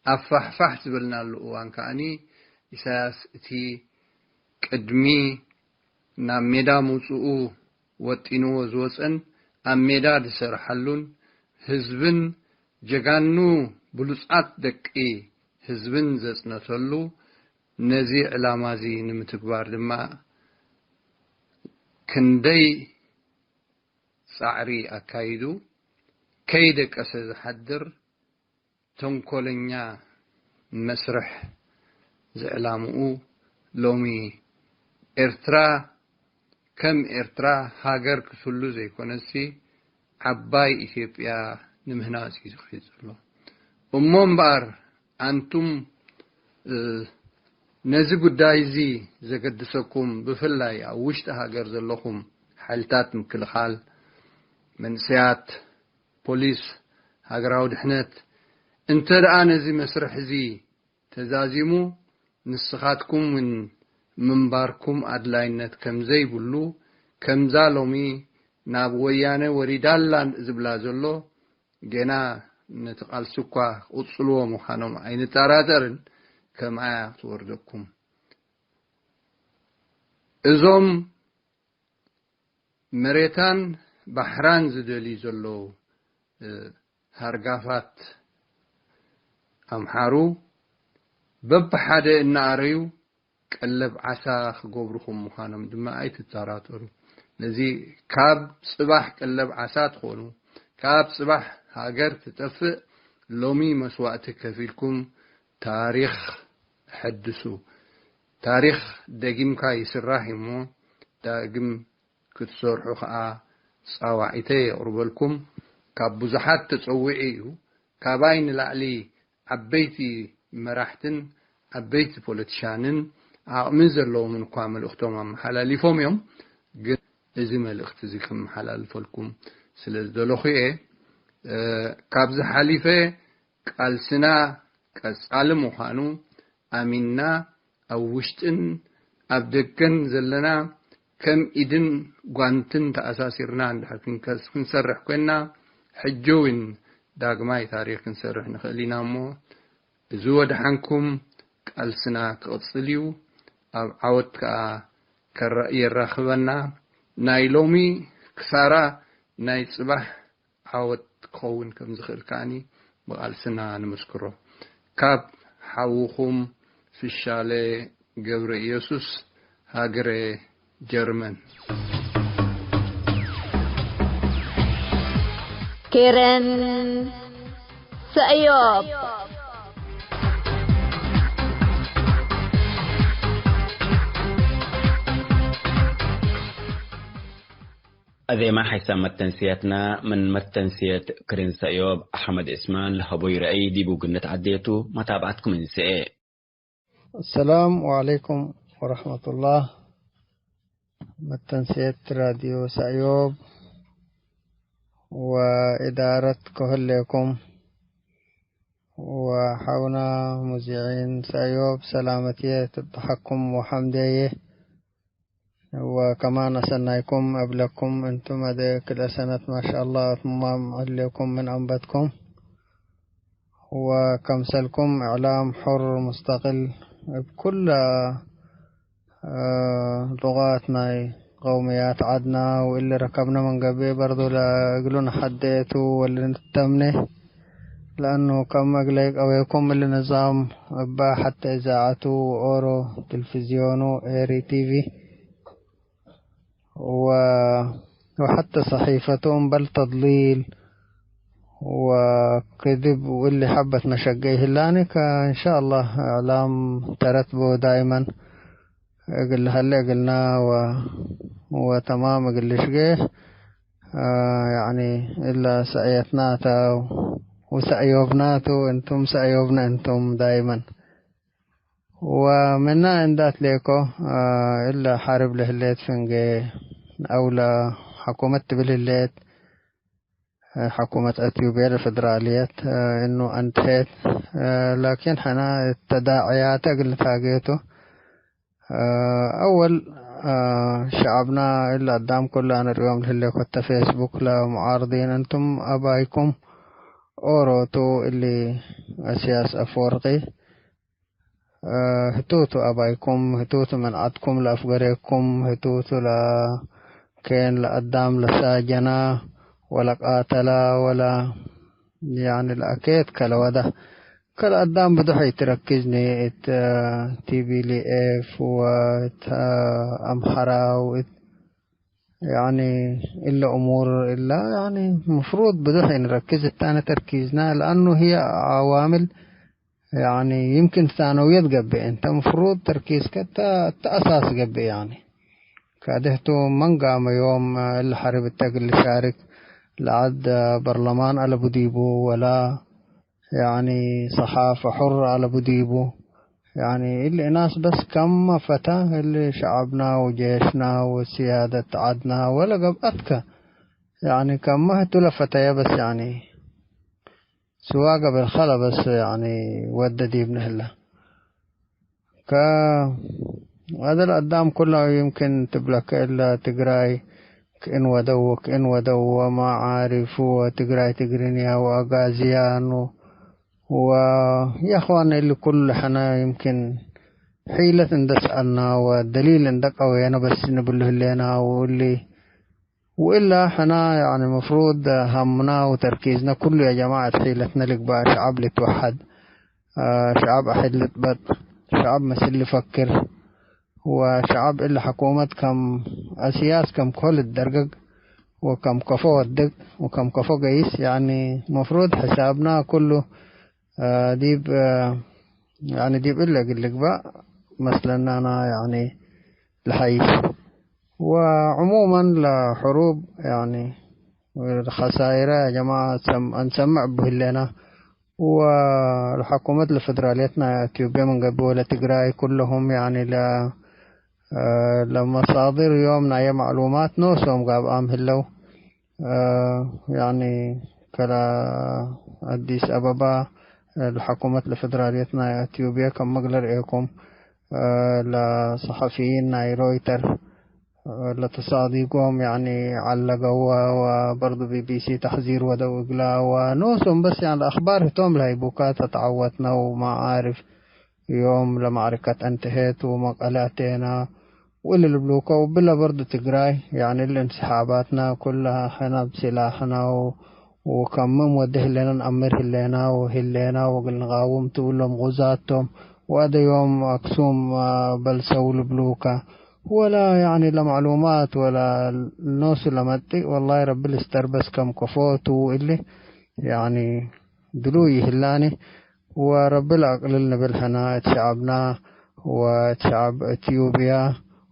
ኣብ ፋሕፋሕ ዝበልናሉ እዋን ከኣኒ፣ ኢሳያስ እቲ ቅድሚ ናብ ሜዳ ምውጽኡ ወጢንዎ ዝወጸን፣ ኣብ ሜዳ ዝሰርሓሉን፣ ህዝብን ጀጋኑ ብሉጻት ደቂ ህዝብን ዘጽነተሉ፣ ነዚ ዕላማ እዚ ንምትግባር ድማ ክንደይ ጻዕሪ ኣካይዱ፣ ከይደቀሰ ዝሓድር ተንኮለኛ መስርሕ ዝዕላምኡ፣ ሎሚ ኤርትራ ከም ኤርትራ ሃገር ክትህሉ ዘይኮነሲ፣ ዓባይ ኢትዮጵያ ንምህናጽ እዩ ዝኸይድ ዘሎ። እሞ እምበኣር፣ ኣንቱም፣ እ፣ ነዚ ጉዳይ እዚ ዘገድሰኩም፣ ብፍላይ ኣብ ውሽጢ ሃገር ዘለኹም ሓይልታት ምክልኻል፣ መንእሰያት፣ ፖሊስ፣ ሃገራዊ ድሕነት፣ እንተ ደኣ ነዚ መስርሕ እዚ ተዛዚሙ፣ ንስኻትኩም እውን ምንባርኩም ኣድላይነት ከም ዘይብሉ፣ ከምዛ ሎሚ ናብ ወያነ ወሪዳላ ዝብላ ዘሎ፣ ጌና ነቲ ቃልሲ እኳ ክቕጽልዎ ምዃኖም ኣይንጠራጠርን፣ ከምኣ እያ ትወርደኩም። እዞም መሬታን ባሕራን ዝደልዩ ዘለዉ፣ እ፣ ሃርጋፋት ኣምሓሩ በብሓደ እናኣረዩ ቀለብ ዓሳ ክገብሩኹም ምዃኖም ድማ ኣይትጠራጠሩ። ነዚ ካብ ጽባሕ ቀለብ ዓሳ ትኾኑ፣ ካብ ጽባሕ ሃገር ትጠፍእ፣ ሎሚ መስዋእቲ ከፊልኩም ታሪኽ ሐድሱ። ታሪኽ ደጊምካ ይስራሕ እሞ፣ ዳግም ክትሰርሑ ከኣ ጻዋዒተይ የቕርበልኩም። ካብ ብዙሓት ተጸዊዑ እዩ። ካባይ ንላዕሊ ዓበይቲ መራሕትን ዓበይቲ ፖለቲሻንን ዓቕሚ ዘለዎምን እኳ መልእኽቶም ኣመሓላሊፎም እዮም። ግን እዚ መልእኽቲ እዚ ክመሓላልፈልኩም ስለ ዝደለኹ እየ። እ፣ ካብዚ ሓሊፈ ቃልስና ቀጻሊ ምዃኑ ኣሚንና፣ ኣብ ውሽጥን ኣብ ደገን ዘለና ከም ኢድን ጓንትን ተኣሳሲርና እንድሕር ክንከስ-፣ ክንሰርሕ ኮይንና፣ ሕጂ እውን ዳግማይ ታሪኽ ክንሰርሕ ንኽእል ኢና እሞ፣ እዚ ወደሓንኩም ቃልስና ክቕጽል እዩ። ኣብ ዓወት ከኣ ከራ-፣ የራኽበና። ናይ ሎሚ ክሳራ ናይ ጽባሕ ዓወት ክኸውን ከም ዝኽእል ከኣኒ ብቓልስና ንምስክሮ። ካብ ሓውኹም ፍሻለ ገብረ ኢየሱስ፣ ሃገረ ጀርመን። ኬረን ሰእዮብ። አዜመ ሓይሳም መተንስየትና፣ ምን መተንስየት ክርን ሰእዮብ አሕመድ እስማን ለሀቡይ ረአይ ዲቡ ግነት ዐዴቱ፣ መታብዐትኩም እንሰኤ። አሰላም ወዐለይኩም ወረሕመቱላህ። መተንስየት ራድዮ ሰእዮብ ወእዳረት ከህሌኩም ወሐውና ሙዚዒን ሰእዮብ ሰላመትዬ ትብሐኩም ወሐምዴዬ። ወከማን አሰናይኩም እብለኩም፣ እንቱም አዜ ክልኤ ሰነት ማሻአላህ አትማም ዐሌኩም ምን አንበትኩም። ወከምሰልኩም እዕላም ሑር ሙስተቅል እብ ኩለ፣ እ፣ ሉቃት ናይ ቀውምያት ዐድና ወእሊ ረከብነ ምን ገብእ በርዶ ለእግሉ ነሐዴ ቱ ወልንተምኔ። ለአኑ ከም እግለ ኢቀዌኩም እሊ ንዛም እበ ሐቴ እዛዐቱ ወኦሮ ትልፍዝዮኑ ኤሪ ቲቪ ወ-፣ ወሐቴ ሰሒፈቱ እምበል ተድሊል ወክድብ ወእሊ ሐበት መሸገይ ህላኒ ከእንሻአላህ እዕላም ተረት ቡ ዳይመን እግል ለሀሌ እግልና ወ-፣ ወተማም እግል ልሽጌ፣ አ፣ ያኒ እለ ሰእየትናተ ወሰእዮብናቱ እንቱም ሰእዮብነ እንቱም ዳይመን። ወምና እንደ አትሌኮ፣ አ፣ እለ ሐርብ ለህሌት ፍንጌ አው ለሐኩመት ትብል ህሌት፣ ሐኩመት አትዩብየ ለፌደራልየት፣ እ፣ እኑ አንትሄት፣ እ፣ ላኪን ሕነ ተዳዕያተ እግል ንታጌቱ። እ፣ አወል፣ እ፣ ሸዐብና እለ አዳም ኩሉ አንርእዮም ለህሌኮተ ፌስቡክ ለሙዓርዲን፣ እንቱም አባይኩም ኦሮቱ እሊ እስያስ አፈወርቂ፣ እ፣ ህቱቱ አባይኩም፣ ህቱቱ ምን ዐድኩም ለአፍገሬኩም፣ ህቱቱ ለኬን ለአዳም ለሳጀና ወለቃተላ ወለ፣ ያኒ ለአኬት ከለወደ። ከለአዳም ብዶሕ ኢትረክዝኒ እት፣ እ፣ ቲ ቢ ሊ ኤፍ ወእት፣ እ፣ አምሐራ ወእት፣ ያኒ እለ እሙር እለ፣ ያኒ፣ መፍሩድ ብዶሕ ኢንረክዝ እታነ ተርኪዝና፣ ለአኑ ህይ ዐዋምል ያኒ፣ ይምክን ሳነውየት ገብእ፣ እንተ መፍሩድ ተርኪዝከ እተ፣ እተ አሳስ ገብእ፣ ያኒ። ካደህቱ መን ጋመ ዮም እሊ ሐርብ እተ እግል ልሻርክ፣ ለዐድ በርለማን አለቡ ዲቡ፣ ወላ፣ ያኒ፣ ሰሓፈ ሑር አለቡ ዲቡ። ያኒ፣ እሊ እናስ በስ ከመ ፈተ፣ እሊ ሸዐብና ወጄሽና ወስያደት ዐድና ወለ ገብአትከ፣ ያኒ፣ ከመ ህቱ ለፈተየ በስ፣ ያኒ፣ ስዋ ገበል ከለ በስ፣ ያኒ፣ ወደ ዲብነ ህለ። ከ-፣ አደል አዳም ኩለ ይምክን ትብለከ እለ ትግራይ ክእን ወደው ወክእን ወደው ወማ ዓርፍ ወትግራይ ትግርኛ ወአጋዝያን ወ-፣ ወየአኽዋነ እሊ ኩሉ ሕነ ይምክን ሒለት እንደ ሰአልና ወደሊል እንደ ቀዌነ በስ ንብሉ ህሌና ወእሊ ወእላ ሕና፣ ያኒ፣ መፍሩድ ሀምና ወተርኪዝነ ኩሉ፣ ያ ጀማዐት፣ ሒለትነ ልግባእ፣ ሸዐብ ልትወሐድ፣ አ፣ ሸዐብ አሕድ ልጥበጥ፣ ሸዐብ ምስል ልፈክር፣ ወሸዐብ እሊ ሐኩመት ከም አስያስ ከም ኮል ልትደርገግ ወከም ከፎ ወድግ ወከም ከፎ ገይስ፣ ያኒ፣ መፍሩድ ሕሳብና ኩሉ፣ አ፣ ዲብ፣ አ፣ ያኒ፣ ዲብ እለ እግል ልግባእ መስለናና፣ ያኒ፣ ለሐይስ። ወዕሙመን ለሕሩብ፣ ያኒ፣ ኸሳይረ ጀማዐ ሰም-፣ አንሰምዕ እቡ ህሌና፣ ወለሐኩመት ለፌደራልየት ናይ አትዮጵየ ምን ገብእ ወለትግራይ ኩለሁም፣ ያኒ፣ ለ-፣ ለመሳድር ዮም ናየ ማዕሉማት ኖሶም ጋብአም ህለው። እ፣ ያኒ ከለ አዲስ አበባ ለሐኩመት ለፌደራልየት ናይ አትዩብየ ከም መግለ ርኤኩም፣ እ፣ ለሰሐፊይን ናይ ሮይተር፣ እ፣ ለተሳዲጎም ያኒ ዐለገወ ወበርዱ ቢ ቢ ሲ ተሕዚር ወደው እግላ ወኖሶም በስ ያኒ አክባር ህቶም ለሀይቡካ ተተዐወትነው መዓርፍ ዮም ለማዕረከት እንተሄት ወመቀለ አቴና ወእሊ ልብሉከ፣ ወብለ በርዱ ትግራይ፣ ያኒ እሊ እንስሓባትና ኩለ ሕነ እብ ሲላሕና ወከምም ወዲ ህሌነ ነአምር ህሌና ወህሌና ወእግል ንቃውም ቱ እሎም ጉዛት ቶም፣ ወአደ ዮም አክሱም በልሰው ልብሉከ፣ ወላ ያኒ ለማዕሉማት ወላ ኖሱ ለመጽእ፣ ወላሂ ረቢ ልስተር በስ ከም ከፎ ቱ እሊ ያኒ ድሉይ ይህላኒ። ወረቢ ለአቅልል ንብል ሕነ፣ እት ሸዐብና ወእት ሸዐብ እትዩብያ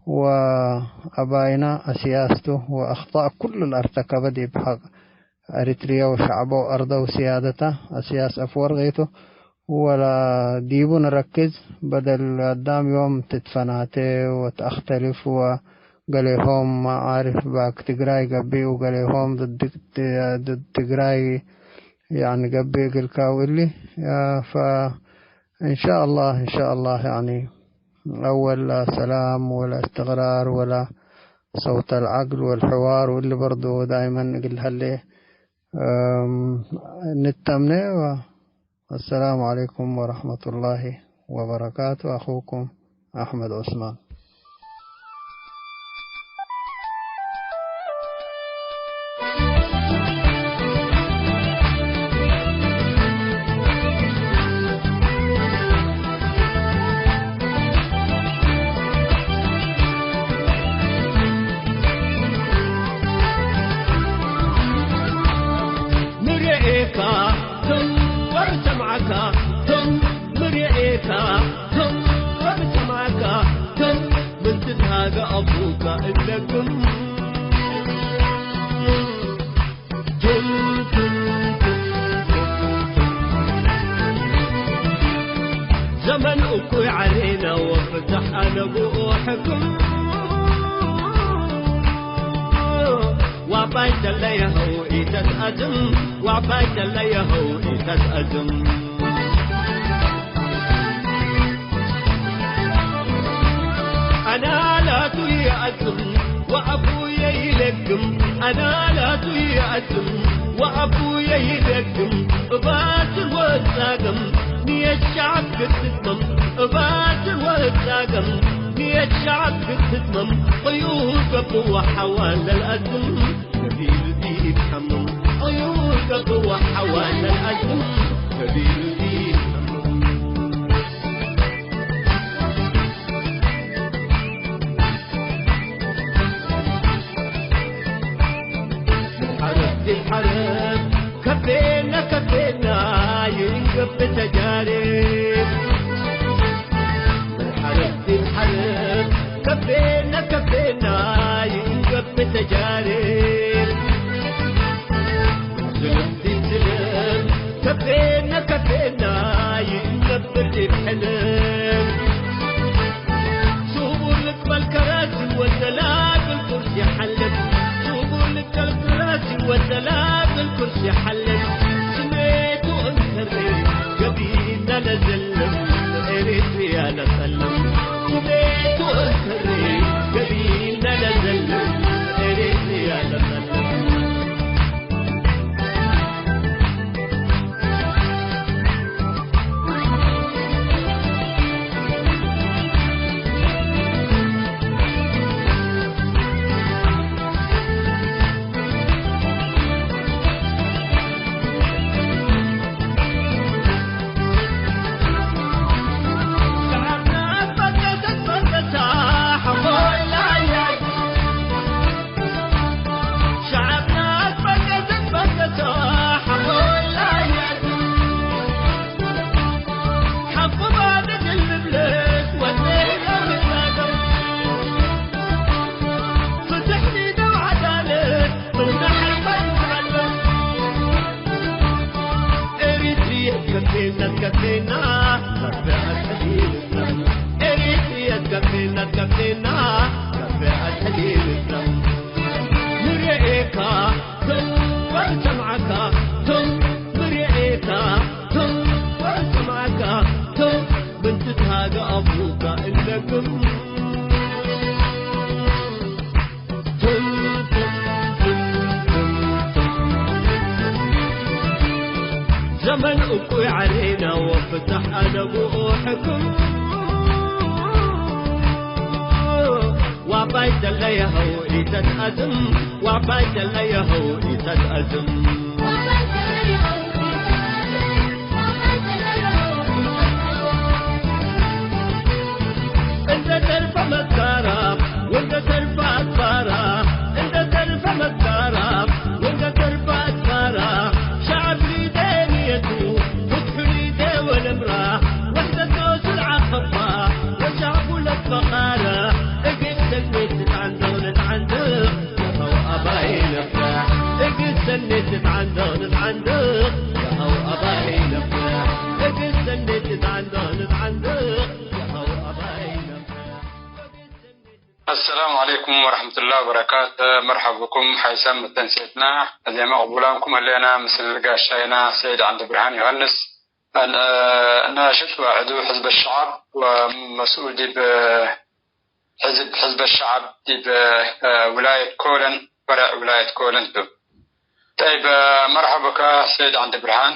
ወአባይና አስያስቱ ወአክጣእ ኩሉ ለአርተከበ ዲብ ሐቅ ኤሪትርየ ወሸዐቦ አርደ ወስያደተ አስያስ አፍወርቂቱ ወለ ዲቡ ንረክዝ፣ በደል አዳም ዮም ትትፈናቴ ወተአክተልፍ ወገሌሆም መዓርፍ ባክ ትግራይ ገብእ ወገሌሆም ድድ፣ ድድ ትግራይ ያኒ ገብእ እግልካ ወእሊ፣ ፈእንሻአላህ፣ እንሻአላህ፣ ያኒ አወል ሰላም ወለ እስትቅራር ወለ ሰውት አልዐቅል ወልሕዋር ወእሊ በርዶ ዳይመን እግል ሀሌ፣ እም፣ ንተምኔ። ወአሰላሙ ዐለይኩም ወረሕመቱላሂ ወበረካቱ። አኹኩም አሕመድ ዑስማን። ቶም ወርሰምዓካ፣ ቶም ምርኤካ፣ ቶም ወርሰምዓካ፣ ቶም ምን ትትሃገ አፉካ እለግም። ቶም፣ ቶም፣ ቶም፣ ቶም፣ ቶም። ዘመን እኩይ ዐሌነ ወፍተሕ አነ ብኡ ሕክም። ዋባይ ተለየኸው ኢተትአዝም፣ ዋባይ ተለየኸው ኢተትአዝም። አና ላቱ ይአዝም ወአቡየ ይለግም፣ አና ላቱ ይአዝም ወአቡየ ይለግም። እባትን ወጻገም ንየት ሸዐብ ክትትመም፣ እባትን ወጻገም ንየት ሸዐብ ክትትመም። ቅዩር ገብእ ወሐዋን ለልአዝም። ከቢር ዲብ ሐምም፣ ዕዩን ቀጥወ ሐዋለ አዝም፣ ከቢር ዲብ ሐምም። ሐረብ ዲብ ሐረብ፣ ከፌና ከፌና፣ ይንገብእ ተጃሬብ። ምን ሐረብ ዲብ ሐረብ፣ ከፌና ከፌና፣ ይንገብእ ተጃሬብ። ምን ዝልም ዲብ ዝልም፣ ከፌና ከፌና፣ ይንገብእ ዲብ ሕልም። ሱቡር ልቅበል ከራሲ ወደላግል ኩርሲ ሐልብ። ሱቡር ልቅበል ከራሲ ወደላግል ኩርሲ ሐልብ። ስሜቱ እንከሬ ገቢና ለዘልም፣ ኤሪትሪያ ለሰልም። ስሜቱ እንከሬ ገቢና ለዘልም፣ ኤሪትሪያ ለሰልም። ኤሪትርየ ከፌና ከፌና፣ ከፌ አትሐሊል እስላም። ኤሪትርየ ከፌና ከፌና፣ ከፌ አትሐሊል እስላም። ንርኤካ ቶም ወንሰምዓካ ቶም፣ ንርኤካ ቶም ወንሰምዓካ ቶም፣ ምን ትትሃገ አፉካ እለክም። ዘመን እኩይ ዐሌነ ወፍተሕ አነ ብኡ ሕክም። ዋባይ ተለየኸው ኢተትአዝም፣ ዋባይ ተለየኸው ኢተትአዝም። እንደ ተርፈ መትካራ ወእንደ ተርፈ አትባራ፣ እንደ ተርፈ መትካራ ወእንደ ተርፈ አትባራ፣ ሸዐብ ሊዴ ንየቱ ፍትሑ ሊዴ ወለምራ፣ ወሕደት ኖሱ ለዐከባ ወሸዐቡ ለትፈቃረ፣ እግል ሰኔት ንትዓንደቅ ንትዓንደቅ። የኸው አባይ ነፍራሕ፣ እግል ሰኔት ንትዓንደቅ ንትዓንደቅ፣ የኸው አባይ ነፍራሕ፣ እግል ሰኔት ንትዓንደቅ ንትዓንደቅ፣ የኸው አባይ ነፍራሕ። አሰላሙ ዐለይኩም ወረሕመቱላሂ ወበረካቱ። መርሐብ ብኩም ሐይሰም መተንሴትና። አዜ መቅቡላምኩም ህሌና ምስል ጋሻይና ሰይድ ዐንደብርሃን ዮሐንስ። አ-፣ ናሽጥ ወዕዱ ሕዝብ ሸዐብ ወመስኡል ዲብ ሕዝብ፣ ሕዝብ ሸዐብ ዲብ፣ አ፣ ውላየት ኮለን፣ ፈረዕ ውላየት ኮለን ቱ። ጠይብ፣ መርሐበ ብከ ሰይድ ዐንደብርሃን።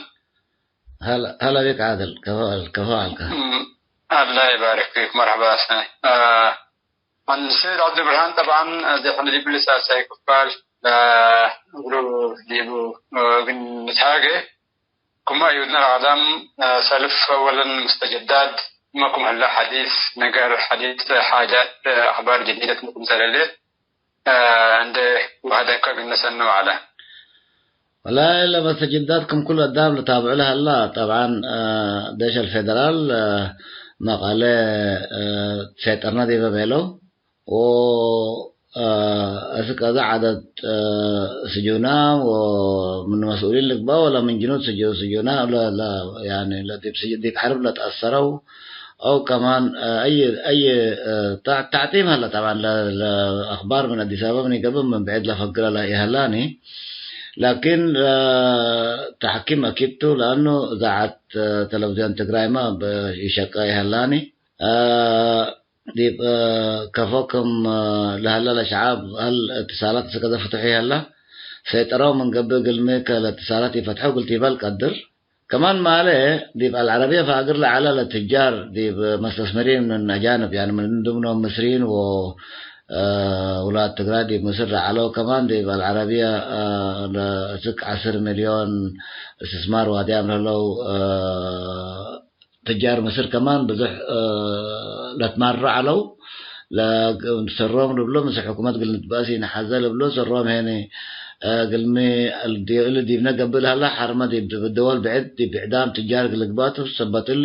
ሀላ፣ ሀላ ቢክ ዓድል፣ ከፎ አል-፣ ከፎ አልከ። እም፣ አላህ ይባርክ ፊክ፣ መርሐባ ሰናይ። አ፣ አን ሰይድ ዐብዱብርሃን ጠብዓን፣ አ፣ ዜሕነ ዲብሊ ሳልሳይ ክፋል፣ አ፣ እግሉ ዲቡ፣ አ፣ እግል ንትሃጌ፣ ክመ አዩድነ ለአዳም፣ አ፣ ሰልፍ አወለን ሙስተጀዳት፣ ክመ ክም ህለ ሐዲስ ነገር፣ ሐዲስ ሓጃት፣ አ፣ አኽባር ጀዲደት ክም ሰለሌት፣ አ፣ እንዴ ወሀደከ እግል ነሰንው ዐለ። ወላሂ ለመሰጅዳት ክም ኩሉ አዳም ልታብዑ ለሀላ፣ ጠብዓን፣ አ፣ ዴሽ አልፌደራል፣ አ፣ መቀሌ፣ አ፣ ትሴጠርነ ዲበ ቤለው፣ ወ፣ አ፣ አስክ አዜ ዐደድ፣ አ፣ ስጁናም ወምን መስኡሊን ልግበእ ወለ ምን ጅኑድ ስጁ-፣ ስጁናም ለ-፣ ለ-፣ ያኒ ለዲብ ስጅ-፣ ዲብ ሐርብ ለተአሰረው፣ አው ከማን፣ አ፣ አይ፣ አይ፣ አ፣ ተ-፣ ተዕጢም ሀለ። ጠብዓን ለ-፣ ለአክባር ምን አዲስ አበባ ምን ኢገብእ ምን ብዕድ ለፈግረ ለኢሀላኒ። ላኪን፣ አ፣ ተሕኪም አኪድ ቱ፣ ለአኑ እዛዐት፣ አ፣ ተለቪዝዮን ትግራይመ ብ-፣ ኢሸቀ ኢሀላኒ። አ፣ ዲብ፣ አ፣ ከፎ ክም፣ አ፣ ለሀለ ለሸዓብ ሀል እትሳላት እስከ ዘፍትሑ ይሀላ፣ ሰይጠረው ምን ገብእ እግልሚ ከለእትሳላት ኢፈትሐው እግል ቲበል ቀድር። ከማን ማለ፣ ዲብ አልዐረብየ ፋግር ለዐለ ለትጃር ዲብ መስተስመሪን ምን አጃንብ፣ ያኒ ምን ድምኖም ምስሪን ወ፣ አ፣ ውላድ ትግራይ ዲብ ምስር ለዐለው ከማን ዲብ አልዐረብየ፣ አ፣ ለእስክ ዐስር ሚልዮን እስትስማር ዋድያም ለህለው፣ አ፣ ትጃር ምስር ከማን ብዙሕ፣ እ፣ ለትማረ ዐለው። ለ-፣ ሰሮም ልብሎ፣ ምስል ሕኩመት እግል ንትበአስ ኢነሐዘ ልብሎ፣ ሰሮም ሄኒ፣ እ፣ እግልሚ፣ እሊ ዲብነ ገብእ ለሀላ ሐርመ ዲብ ደወል ብዕድ፣ ዲብ ብዕዳም ትጃር እግል ልግባቱ፣ ሰበት እሊ፣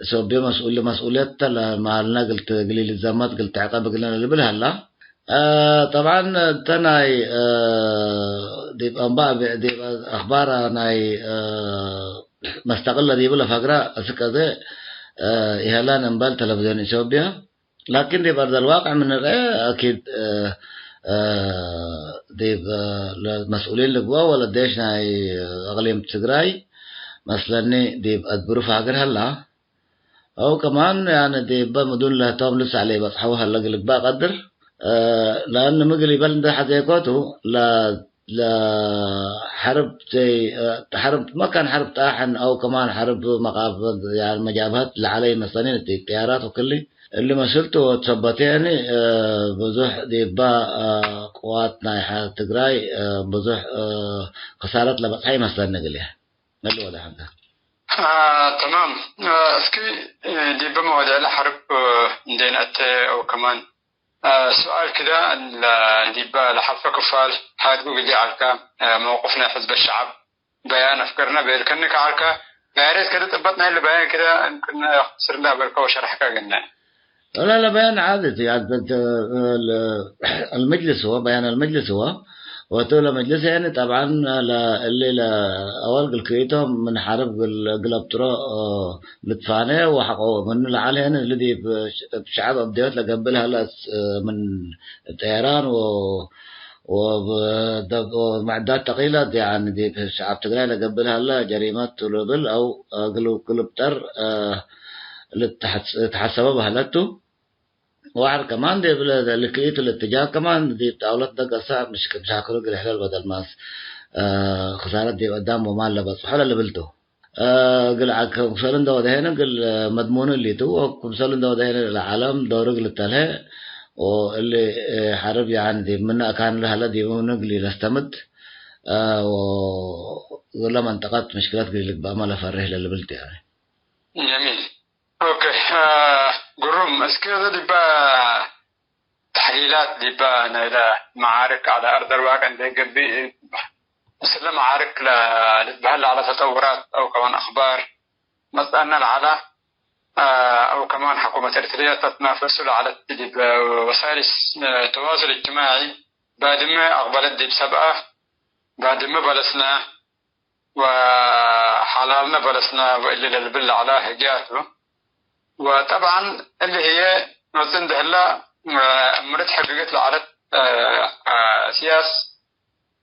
ሶብየ መስኡል-፣ መስኡልየት ተ ለማልነ እግል ት-፣ እግል ኢልትዘመት እግል ትዕቀብ እግልነ ለልብል ሀላ። አ፣ ጠብዓን፣ እተ ናይ፣ አ፣ ዲብ አንባእ ብ-፣ ዲብ አክባር ናይ፣ አ፣ መስተቅል ለዲቡ ለፈግረ አስክ አዜ፣ አ፣ ኢሀላን እምበል ተለቪዝዮን ኢትዮጵያ። ላኪን ዲብ አርድ አልዋቅዕ ምን ንርኤ፣ አኪድ፣ አ፣ አ፣ ዲብ፣ አ፣ ለመስኡሊን ልግበእ ወለ ዴሽ ናይ አቅሊም ትግራይ መስለኒ ዲብ አድብሩ ፋግር ሀላ። አው ከማን፣ ያኒ፣ ዲበ ምዱን ለህቶም ልሳዕ ለኢበጽሐው ሀለ እግል ልግባእ ቀድር። እ፣ ለአን ምግል ኢበል እንዴ ሐዜኮቱ፣ ለ-፣ ለሐርብ ዘይ፣ እ፣ ሐርብ መካን ሐርብ ጣሕን አው ከማን ሐርብ መቃብድ፣ ያኒ፣ መጃብሀት ለዐለ ኢመስለኒ፣ ጥያራት ወክሊ እሊ መስልቱ ወትሰበቴኒ፣ እ፣ ብዙሕ ዲበ፣ እ፣ ቅዋት ናይ ሐ-፣ ትግራይ፣ እ፣ ብዙሕ፣ እ፣ ክሳረት ለበጽሐ ኢመስለኒ እግልዬ። እሊ ወደ ሐንተ። አ፣ ተማም። አ፣ እስኪ፣ እ፣ ዲበ መዋዲዕ ለሐርብ፣ እ፣ እንዴ ነአቴ አው ከማን፣ አ፣ ሱኣል ክደ፣ ለ-፣ ዲበ ለሐልፈ ክፋል ሃድጉ ግዜ ዐልከ፣ አ፣ መውቅፍ ናይ ሕዝብ ሸዐብ በያን አፍገርነ ቤልከኒ ከዐልከ፣ ያሬት ከደ ጥበት ናይ ለበያን ክደ እምክነ ክስር እንዳ በልከ ወሸረሕከ እግልነ። لا، لا، بيان عادي، يعني، بت-، ال-، المجلس هو، بيان المجلس هو، ወእቱ ለመጅልስ፣ ያኒ፣ ጠብዓን፣ ለ-፣ እሊ ለአወል እግል ክኢቶም ምን ሐርብ እግል፣ እግል አብጥሮ፣ ኦ፣ ልትፋኔ ወሐቆ ምኑ ለዐል፣ ያኒ፣ እሊ ዲብ ሸዐብ አብደዮት ለገብእ ለሀለ፣ ምን ጠየራን ወ-፣ ወብ-፣ ደብ-፣ ወመዕዳት ተቂለት፣ ያኒ፣ ዲብ ሸዐብ ትግራይ ለገብእ ለሀለ ጀሪመት ቱ ልብል አው እግል፣ እግል ብጠር፣ እ፣ ልትሐስ-፣ ልትሐሰበ በህለት ቱ። ወዐር ከማን ዲብ ለ-፣ ልክኢቱ ልትጃህ ከማን ዲብ ጣውለት ደገሰ ምሽ-፣ ምሻክሉ እግል ሕለል በደል ማስ፣ እ፣ ክሳረት ዲብ አዳም ወማል ለበጽሖ ለልብል ቱ። እ፣ እግል ዐ-፣ ክምሰል እንደ ወደሄነ እግል መድሙኑ እሊቱ ወክምሰል እንደ ወደሄነ ለዓለም ዶሩ እግል ተልሄ ወእሊ፣ እ፣ ሐርብ ያኒ ዲብ ምነ አካን ለሀለ ዲብ ምኑ እግል ለስተምድ፣ እ፣ ወ-፣ ለመንጠቀት ምሽክለት እግል ልግበእመ ለፈሬህ ለልብል ቱ ያኒ። ጀሚል። ኦኬ፣ አ፣ ግሩም። እስኪ እዚ ዲበ ተሕሊላት ዲበ ናይለ መዓርክ ዐለ አርድ አልዋቅዕ እንዴ ገብእ፣ ምስለ መዓርክ ለ-፣ ልትበሀል ለዐለ ተጠውራት አው ከማን አክባር መጽአነ ለዐለ፣ አ፣ አው ከማን ሕኩመት ኤርትርየ ተትናፈሱ ለዐለት ዲብ ወሳይል ተዋሱል እጅትማዒ፣ ባድመ አቅበለት ዲብ ሰብአ፣ ባድመ በለስነ፣ ወሐላልነ በለስነ ወእሊ ለልብል ለዐለ ህግያት ቱ። ወጠብዓን እሊ ህዬ መጽእ እንዴ ህለ፣ እምርት ሕግግት ለዐለት፣ አ፣ አ፣ ስያስ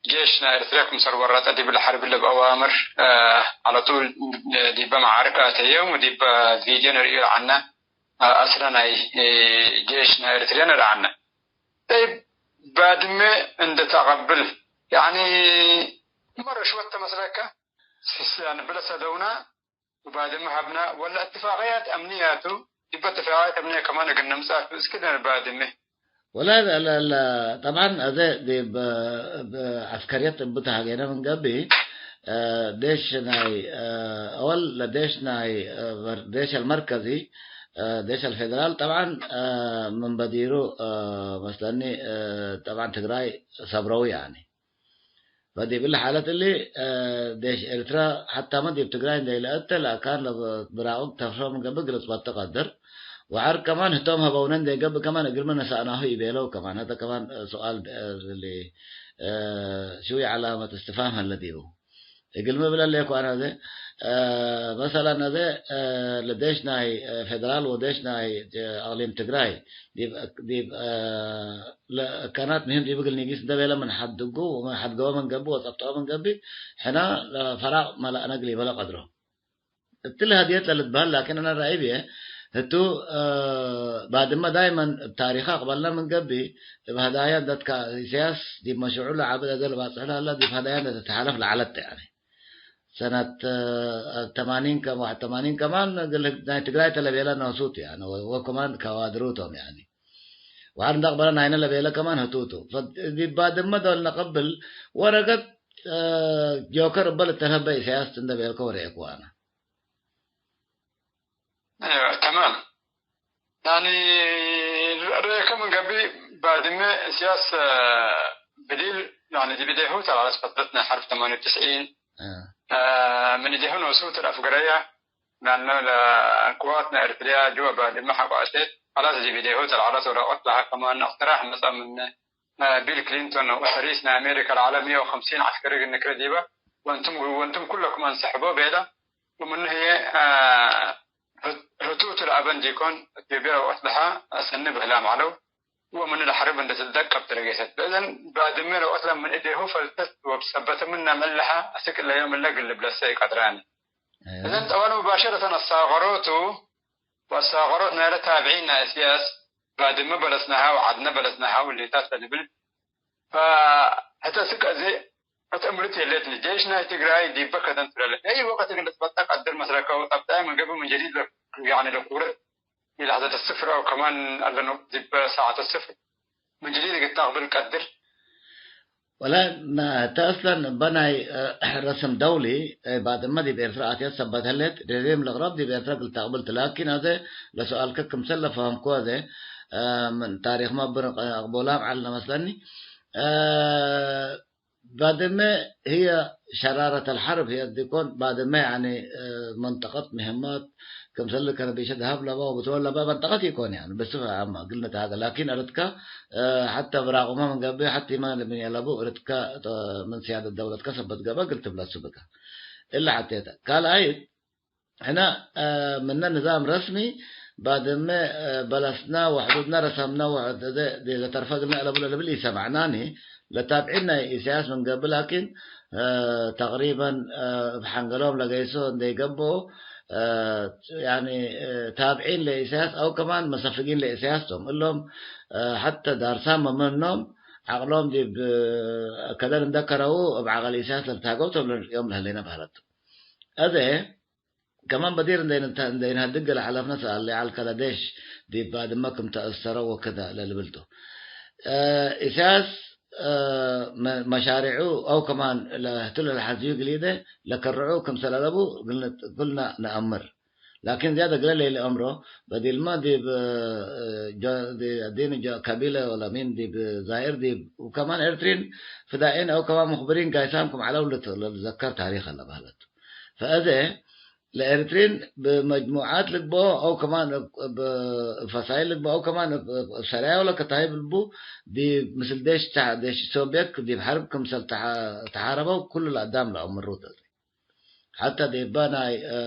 ጄሽ ናይ ኤርትርየ ክምሰል ወረጠ ዲብለ ሐርብ ለብ አዋምር፣ አ፣ ዐለ ጡል ዲበ መዓርክ አተየ ወዲበ ቪድዮ ንርእዩ ለዐልነ፣ አ፣ አስለ ናይ፣ እ፣ ጄሽ ናይ ኤርትርየ ንርአነ። ጠይብ፣ ባድመ እንዴ ተአቀብል፣ ያኒ፣ መ ረሽወት ተ መስለከ? ስስ-፣ ያኒ፣ ብለ ሰደውና ወባድመ ሀብና፣ ወለ እትፋቅያት አምንያቱ፣ ዲበ እትፋቅያት አምንያ ከማን እግል ነምጽእ ቱ፣ እስኪ ለን ባድመ። ወላ ለ-፣ ለ-፣ ለ-፣ ጠብዓን፣ አዜ ዲብ፣ ብ-፣ ዐስከርየት እብ ተሃጌነ ምን ገብእ፣ እ፣ ዴሽ ናይ፣ እ፣ አወል ለዴሽ ናይ፣ እ፣ በር-፣ ዴሽ አልመርከዚ፣ እ፣ ዴሽ አልፌደራል፣ ጠብዓን፣ እ፣ ምን በዲሩ፣ እ፣ መስለኒ፣ እ፣ ጠብዓን ትግራይ ሰብረው፣ ያኒ። ፈዲብ እሊ ሓለት እሊ፣ እ፣ ዴሽ ኤርትራ ሐታመ ዲብ ትግራይ እንዴ ለአተ ለአካን ለብራቁ ተፍሮ ምን ገብእ ግልጽ ወተቀድር። ወዐር ከማን ህቶም ሀበውነ እንዴ ገብእ ከማን እግልመ ነሳእናሁ ኢቤለው ከማን። ሀተ ከማን፣ እ፣ ሱኣል፣ እ፣ እሊ፣ እ፣ ሽዊ ዐላመት እስትፋም ሀለ ዲቡ። እግልሚ ብለ ሌኩ አነ አዜ፣ እ፣ መሰለን አዜ፣ እ፣ ለዴሽ ናይ፣ እ፣ ፌደራል ወዴሽ ናይ፣ እ፣ አቅሊም ትግራይ ዲብ፣ ዲብ፣ እ፣ ለእካናት ምህም ዲብ እግል ኒጊስ እንደ ቤለ ምን ሐድ ድጉ ወምን ሐድ ገበ ምን ገብእ ወጸብጠኦ ምን ገብእ፣ ሕና ለፈራቅ መለአነ እግል ኢበለ ቀድሮ። እትሊ ሀድየት ለልትበህል ላኪን አነ ረአይ ብዬ ህቱ፣ እ፣ ባድመ ዳይመን እብ ታሪከ አቅበልነ ምን ገብእ፣ እብ ሀዳያ እንደ ትካ-፣ ኢሰያስ ዲብ መሽሩዑ ለዐብድ አዜ ለባጽሕ ለሀላ ዲብ ሀዳያ እንደ ትትሓለፍ ለዐለት ተ፣ ያኒ ሰነት፣ እ፣ ተማኒን ከ-፣ ዋሕድ ተማኒን ከማን እግል ናይ ትግራይ ተ ለቤለ ነሱቱ፣ ያኒ ወ-፣ ወከማን ከዋድሩ ቶም፣ ያኒ ወሐር እንደ አቅበለ ናይነ ለቤለ ከማን ህቱ ቱ። ፈዲብ ባድመ ዶል ነቀብል ወረቀት፣ እ፣ ጆከር እበ ልተርሀበ ኢሰያስ እንደ ቤልከ ወርኤኩ አነ። አይዋ፣ ተማም። ያኒ ርኤከ ምን ገብእ ባድመ እስያስ፣ አ፣ ብሊል፣ ያኒ ዲብ እዴሁ ተላለት ፈትረት ናይ ሐርብ ተማንየ ወትስዒን፣ አ። አ፣ ምን እዴሁ ኖሱ ተዳፍገረያ፣ ለአነ ለቅዋት ናይ ኤርትርያ ጅወ ባድመ ሐቆ አሴት፣ ኸላስ ዲብ እዴሁ ተላለት ወረቀት ለሀ ከማን እቅትራሕ መጸ ምነ። ቢል ክሊንቶን ወሐሪስ ናይ አሜሪካ ለዐለ ሚየ ወክምሲን ዐስከሪ እግል ንክረ ዲበ፣ ወእንቱም፣ ወእንቱም ኩለኩም አንሰሕቦ ቤለ። ወምኑ ህዬ፣ አ፣ ህቱቱ ለአበን ዲኮን፣ እትዮጵያ ወቀት ለሀ ሰኒ በህላም ዐለው፣ ወምኑ ለሐርብ እንዴ ትትደቀብ ትረጌሰት። እዘን ባድመ ለወቀት ለምን እዴሁ ፈልተት ወብሰበተ ምነ ምዕል ለሀ፣ አስክ እለ ዮም እለ እግል ልብለሰ ኢቀድራኒ። እዘን ጠዋል ሙባሸረተን አሳቀሮቱ፣ ወአሳቀሮት ናይለ ታብዒን ናይ እስያስ፣ ባድመ በለስናሃ ወዐድነ በለስናሃ ወሌታት ለልብል። ፈህተ ስክ አዜ እት እምርት የሌትኒ፣ ጄሽ ናይ ትግራይ ዲበ ከደን ትለለ። አይ ወቅት እግል ልትበጠቅ ቀድር መስለከ ወጠብጠዐ ምን ገብእ ምን ጀዲድ ለ-፣ ያኒ ለኩረት ኢለሐዘተ ስፍር አው ከማን አለነ ዲበ ሳዐተ ስፍር ምን ጀዲድ እግል ተአቅብል ቀድር። ወላሂ፣ ማ፣ እተ አስለን እበ ናይ፣ እ፣ ረስም ደውሊ፣ እ፣ ባድመ ዲብ ኤርትራ አትየት ሰበት ህሌት፣ ሬዲም ለቅረብ ዲብ ኤርትራ እግል ተአቅብል ቱ። ላኪን፣ አዜ ለሰአልከ ክምሰል ለፈሀምኩ፣ አዜ፣ እ፣ ምን ታሪክመ እብ አቅቦላም ዐልነ መስለኒ። እ፣ ባድመ ህየ ሸራረት አልሐርብ ህየ ዲኮን፣ ባድመ፣ ያኒ፣ እ፣ መንጠቀት ምህማት፣ ክምሰል ከረቢሸ ደሀብ ለበ ወብትሮል ለበ መንጠቀት ኢኮን፣ ያኒ ብስፈ አመ እግል ንትሃገ። ላኪን እርትከ፣ እ፣ ሐተ ብራቁመ ምን ገብእ፣ ሐቲመ ለምን የለቡ እርትከ፣ እ፣ ምን ስያደት ደውለትከ ሰበት ገብአ እግል ትብለሱ ብከ። እለ ሐቴተ። ካልአይት፣ ሕነ፣ እ፣ ምነ ንዛም ረስሚ ባድመ፣ እ፣ በለስና ወሕዱድና ረሰምና ወሕድ-፣ ደ-፣ ደ-፣ ለተርፈ እግልነ አለቡ ለልብል ኢሰማዕናኒ። ለታብዒን ናይ ኢሰያስ ምን ገብእ ላኪን፣ እ፣ ተቅሪበን፣ እ፣ እብ ሐንገሎም ለገይሶ እንዴ ገብኦ፣ እ፣ ያኒ፣ እ፣ ታብዒን ለኢሰያስ አው ከማን መሰፍጊን ለኢሰያስ ቶም። እሎም፣ እ፣ ሐተ ዳርሳም ምኖም ዐቅሎም ዲብ፣ እ፣ ከደር እንደ ከረዉ እብ ዐቅል ኢሰያስ ለልትሃገው ቶም ዮም ለህሌነ በህለት። አዜ፣ ከማን በዲር እንዴ ንተ-፣ እንዴ ንሀድግ ለሐለፍነ ሰአል ለዐልከ ለዴሽ ዲብ ባድመ ክም ተአሰረ ወክደ ለልብል ቱ። እ፣ ኢሰያስ፣ እ፣ መ-፣ መሻሪዑ አው ከማን ለህቱ ለለሐዝዩ ግሊደ ለከርዑ ክምሰል አለቡ እግል ን-፣ እግል ነ-፣ ነአምር። ላኪን ዝያድ እግለ ለኢለአምሮ፣ በዲልመ ዲብ፣ እ፣ ጀ-፣ ዲ-፣ አዲን ጀ-፣ ከቢለ ወለሚን ዲብ ዛይር ዲብ ወከማን ኤርትሪን ፍዳኢን አው ከማን ሙክብሪን ጋይሳም ክም ዐለው ልት-፣ ለልትዘከር ታሪክ አለ በህለት። ፈአዜ ለኤሪትሪን ብመጅሙዓት ልግበኦ አው ከማን እብ፣ እብ፣ እብ ፈሳይል ልግበኦ አው ከማን እብ፣ እብ፣ እብ ሰራያ ወለ ከታይብ ልቡ ዲብ ምስል ዴሽ ተሐ-፣ ዴሽ ሶብየት ዲብ ሐርብ ክምሰል ተሐ-፣ ተሓረበው ኩሉ ለአዳም ለአምሩ ተ። ሐተ ዲበ ናይ፣ እ፣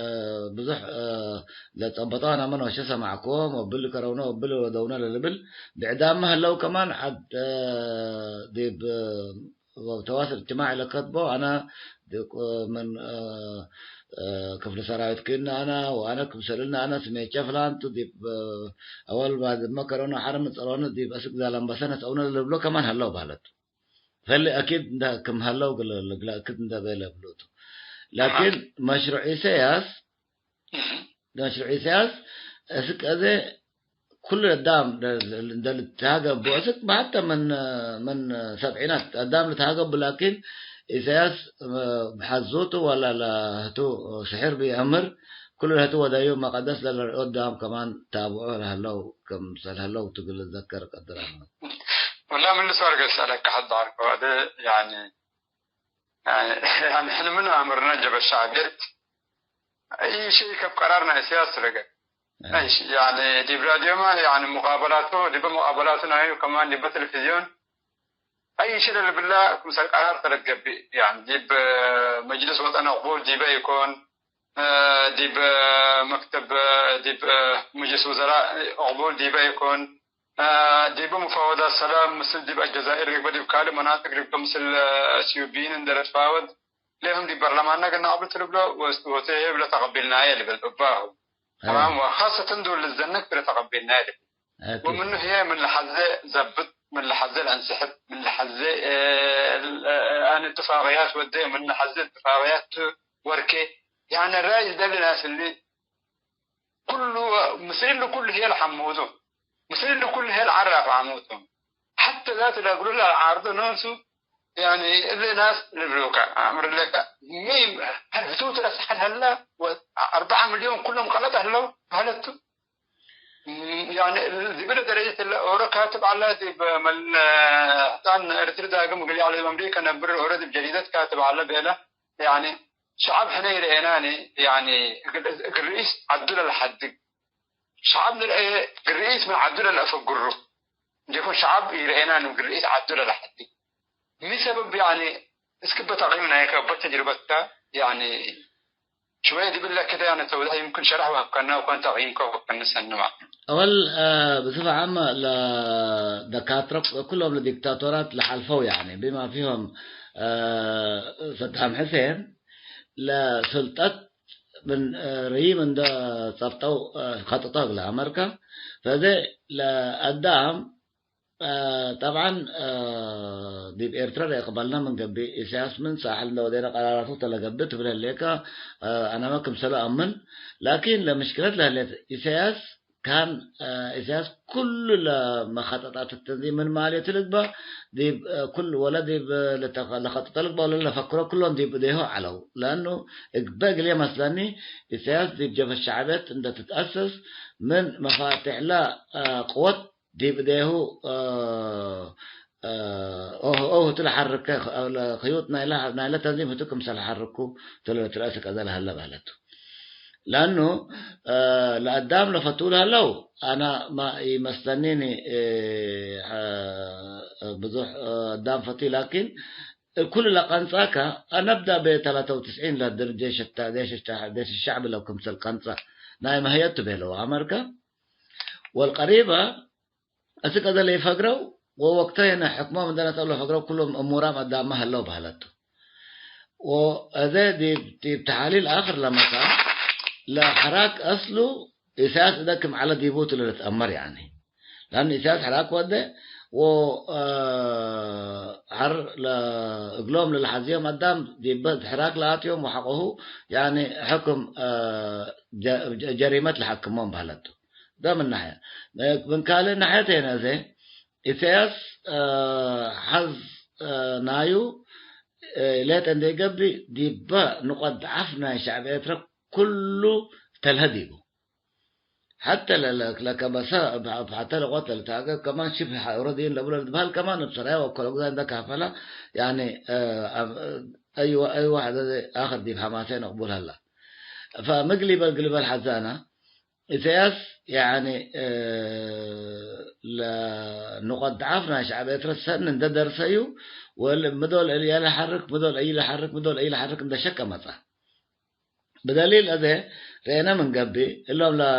ብዙሕ፣ እ፣ ለጸበጠው አነ ምን ወሸ ሰማዕክዎም ወብል ከረውነ ወብል ወደውነ ለልብል ብዕዳመ ህለው ከማን ሐድ፣ እ፣ ዲብ፣ እ፣ ወብ ተዋስል እጅትማዒ ለከትቦ፣ አነ ዲብ ምን፣ እ፣ እ፣ ክፍል ሰራዊት ክእነ አነ፣ ወአነ ክምሰልነ አነ ስሜቼ ፍላን ቱ፣ ዲብ፣ እ፣ አወል ባድመ ከረውነ ሐርም ጸሮነ፣ ዲብ አስክ ዛላምበሰ ነስአውነ ለልብሎ ከማን ሀለው በህለት። ፈሊ አኪድ እንደ ክም ሀለው ግለ-፣ ግለ-፣ አኪድ እንደ ቤለ ብሎ ቱ። ላኪን መሽሩዕ ኢሰያስ፣ እህ። መሽሩዕ ኢሰያስ እስክ አዜ ኩሉ አዳም ደ-፣ እንደ ልትሃገቡ፣ እስክ በሐተ ምን፣ ምን ሰብዒናት አዳም ልትሃገቡ፣ ላኪን ኢሳያስ፣ እ፣ ብሐዞቱ ወላ ለህቱ ስሕር ቢአምር፣ ኩሉ ለህቱ ወደዩ መቀደስ ለለርኦ አዳም ከማን ታብዖ ለህለው ክምሰል ህለው ትግል ልዘከር ቀድር አነ። ወላ ምን ልስዋር ገሰለከ ሐድ ዐርኮ፣ አደ ያኒ ያኒ፣ ያኒ ሕነ ምን አምርነ ጀበ ሸዕብየት፣ አይ ሸይ ከብ ቀራር ናይ እስያስ ትለገ። አይ ሸይ፣ ያኒ ዲብ ራድዮመ፣ ያኒ ሙቃበላቱ፣ ዲብ ሙቃበላቱ ናዩ ከማን ዲብ ቴሌቪዝዮን፣ አይ ሸይ ለልብላ ክምሰል ቀራር ተለትገብእ፣ ያኒ ዲብ መጅልስ ወጠን ቅቡል ዲበ ኢኮን፣ ዲብ መክተብ፣ ዲብ መጅልስ ውዘራእ ቅቡል ዲበ ኢኮን፣ ዲብ ሙፋወዳት ሰላም ምስል ዲብ አልጀዛይር ርግበ፣ ዲብ ካልእ መናጥቅ ርግበ ምስል እትዩብይን እንዴ ለትፋወድ፣ ሌሆም ዲብ በርለማንነ ግና ቅብል ትልብሎ ወስ-፣ ወቴ ህዬ ብለ ተቀቢልናየ ልብል እባሁ። አይ። ተማም፣ ወካሰተን ዶል ልዘነግ ብለ ተቀቢልናየ ልብል። ኦኬ። ወምኑ ህዬ ምን ለሐዜ ዘብጥ፣ ምን ለሐዜ ለአንስሕብ፣ ምን ለሐዜ፣ እ፣ እ፣ አን እትፋቅያት ወዴ፣ ምን ለሐዜ እትፋቅያት ወርኬ። ያነ ራይ ደሊ ናስ እሊ ኩሉ፣ ምስል እሊ ኩሉ ህዬ ለሐሙዱ፣ ምስል እሊ ኩሉ ህዬ ለዐራፍ ሐሙዱ። ሐተ ዛት ለእግሉ ለአልዓርዶ ኖሱ፣ ያኒ እሊ ናስ ልብሉከ፣ አምር ለከ፣ ሚ፣ ሀል ህቱት ለሰሐል ሀላ፣ ወአርበዐ ሚልዮን ኩሎም ቀለጥ ህለው በህለቱ። ያኒ፣ ዲብለ ደረጀት እለ ኦሮ ካትብ ዐለ፣ ዲብ መል-፣ ሕጻን ኤረትሪ ዳግም እግል ይዐለ፣ ዲብ አምሪከ ነብር ኦሮ ዲብ ጀሪደት ካትብ ዐለ ቤለ፣ ያኒ፣ ሸዐብ ሕነ ይርኤናኒ፣ ያኒ፣ እግል፣ እግል ርኢስ ዐዱ ለለሐድግ፣ ሸዐብ ንርኤ እግል ርኢስ ምን ዐዱ ለለአፈግሩ፣ እንዴ ኮን ሸዐብ ይርኤናኒ እግል ርኢስ ዐዱ ለለሐድግ። ሚ ሰበብ፣ ያኒ፣ እስክ በተቅይም ናይከ፣ በተጅርበትከ፣ ያኒ፣ ሽወየ ዲብለ ክደ፣ ያኒ፣ ተውዳህ ይምክን ሸረሕ ወሀብከነ ወኮን ተቅይምከ ወሀብከነ ሰኒ ማለት ነው። አወል፣ አ፣ ብስፈ ዓመ ለደካትረ ኩሎም ለዲክታቶራት ለሐልፈው፣ ያኒ፣ ብማ ፊሆም፣ አ፣ ሰዳም ሕሴን ለሱልጠት ምን፣ አ፣ ረዪም እንደ ጸብጠው፣ አ፣ ከጥጠው እግለ አመርከ። ፈዘ ለአዳም አ፣ ጠብዓን፣ አ፣ ዲብ ኤርትረ ለኢቅበልነ ምን ገብእ፣ ኢሳያስ ምን ሳሕል እንደ ወዴነ ቀራራቱ ተ ለገብእ ትብል ህሌከ፣ አ፣ አነመ ክምሰሉ አምን። ላኪን ለምሽክለት ለህሌት ኢሳያስ ካን፣ አ፣ ኢሳያስ ኩሉ ለመኸጠጣት ተንዚም ምን ማሌቱ ልግበእ፣ ዲብ፣ አ፣ ኩል ወለ ዲብ ለተኸ-፣ ለኸጠጠ ልግበእ ወለ ለፈክሮ ኩሎም ዲብ እዴሁ ዐለው። ለአኑ እግበ እግልዬ መስለኒ፣ ኢሳያስ ዲብ ጀብሀት ሸዕብየት እንደ ትትአሰስ ምን መፋቴሕለ፣ አ፣ ቅወት ዲብ እዴሁ፣ አ፣ አ፣ ኦህ፣ ኦህ፣ እቱ ለሐርከ፣ ኸ-፣ ለክዩጥ ናይለ፣ ናይለ ተንዚም ህቱ ክምሰል ሐርኩ፣ እቱ ለትረአስ ቀዘ ለሀለ በህለቱ። ለአኑ፣ አ፣ ለአዳም ለፈቱ ለህለው፣ አና ማ ኢመስለኒኒ፣ እ፣ አ፣ ብዙሕ፣ አ፣ አዳም ፈቱ፣ ላኪን፣ ኩሉ ለቀንጻከ፣ አነብዳ ቤ ተላተ ወትስዒን ለድር ጄሽ ታ-፣ ጄሽ ታ-፣ ጄሽ ሸዕብ ለው ክምሰል ቀንጸ፣ ናይ መህየቱ ቤለው አመርከ፣ ወልቀሪበ፣ አስክ አዜ ለኢፈግረው ወወቅተ የነ ሕክሞም እንደ ነስአው ለፈግረው ኩሎም እሙራም አዳመ ሀለው በህለቱ። ወአዜ ዲብ፣ ዲብ ተሓሊል አክር ለመጽአ፣ ለሐራክ አስሉ ኢሳያስ እደ ክም ዐለ ዲቡ ቱ ለልትአመር፣ ያኒ። ለአን ኢሳያስ ሐራክ ወደ ወ፣ አ፣ ሐር ለእግሎም ለልሐዝዮም አዳም ዲበ ሕራክ ለአትዮም ወሐቆሁ፣ ያኒ፣ ሕክም፣ አ፣ ጀ-፣ ጀ-፣ ጀሪመት ለሐክሞም በህለቱ። ደ ምን ናሕየ። ምን ካልእ ናሕየት ሄነ፣ አዜ ኢሳያስ፣ አ፣ ሐዝ፣ አ፣ ናዩ፣ አ፣ ሌጠ እንዴ ገብእ፣ ዲበ ንቆት ደዓፍ ናይ ሸዕብ ኤርትረ ኩሉ ተልሀ ዲቡ። ሐተ ለ-፣ ለ-፣ ለከበሰ፣ እብ ሐተ ለቆት ለልትሃገ ከማን ሽብህ ሐ-፣ ኦሮዲን ለብሎ ልትበህል ከማን እብ ሰራየ ወኮሎግዛ እንደ ካፈላ፣ ያኒ፣ አ፣ አብ-፣ አይ ወ-፣ አይ ወሐደ አክር ዲብ ሐማሴ ነቅቡል ሀላ። ፈምግሊበል ግሊበል ሐዛና፣ ኢሳያስ፣ ያኒ፣ እ፣ ለንቆት ደዓፍ ናይ ሸዕብ ኤርትረ ሰኒ እንደ ደርሰዩ፣ ወል-፣ ምዶል እሊ ለሐርክ፣ ምዶል እይ ለሐርክ፣ ምዶል እይ ለሐርክ እንደ ሸቀ መጽአ። ብደሊል አዜ ረኤነ ምን ገብእ፣ እሎም ለ-፣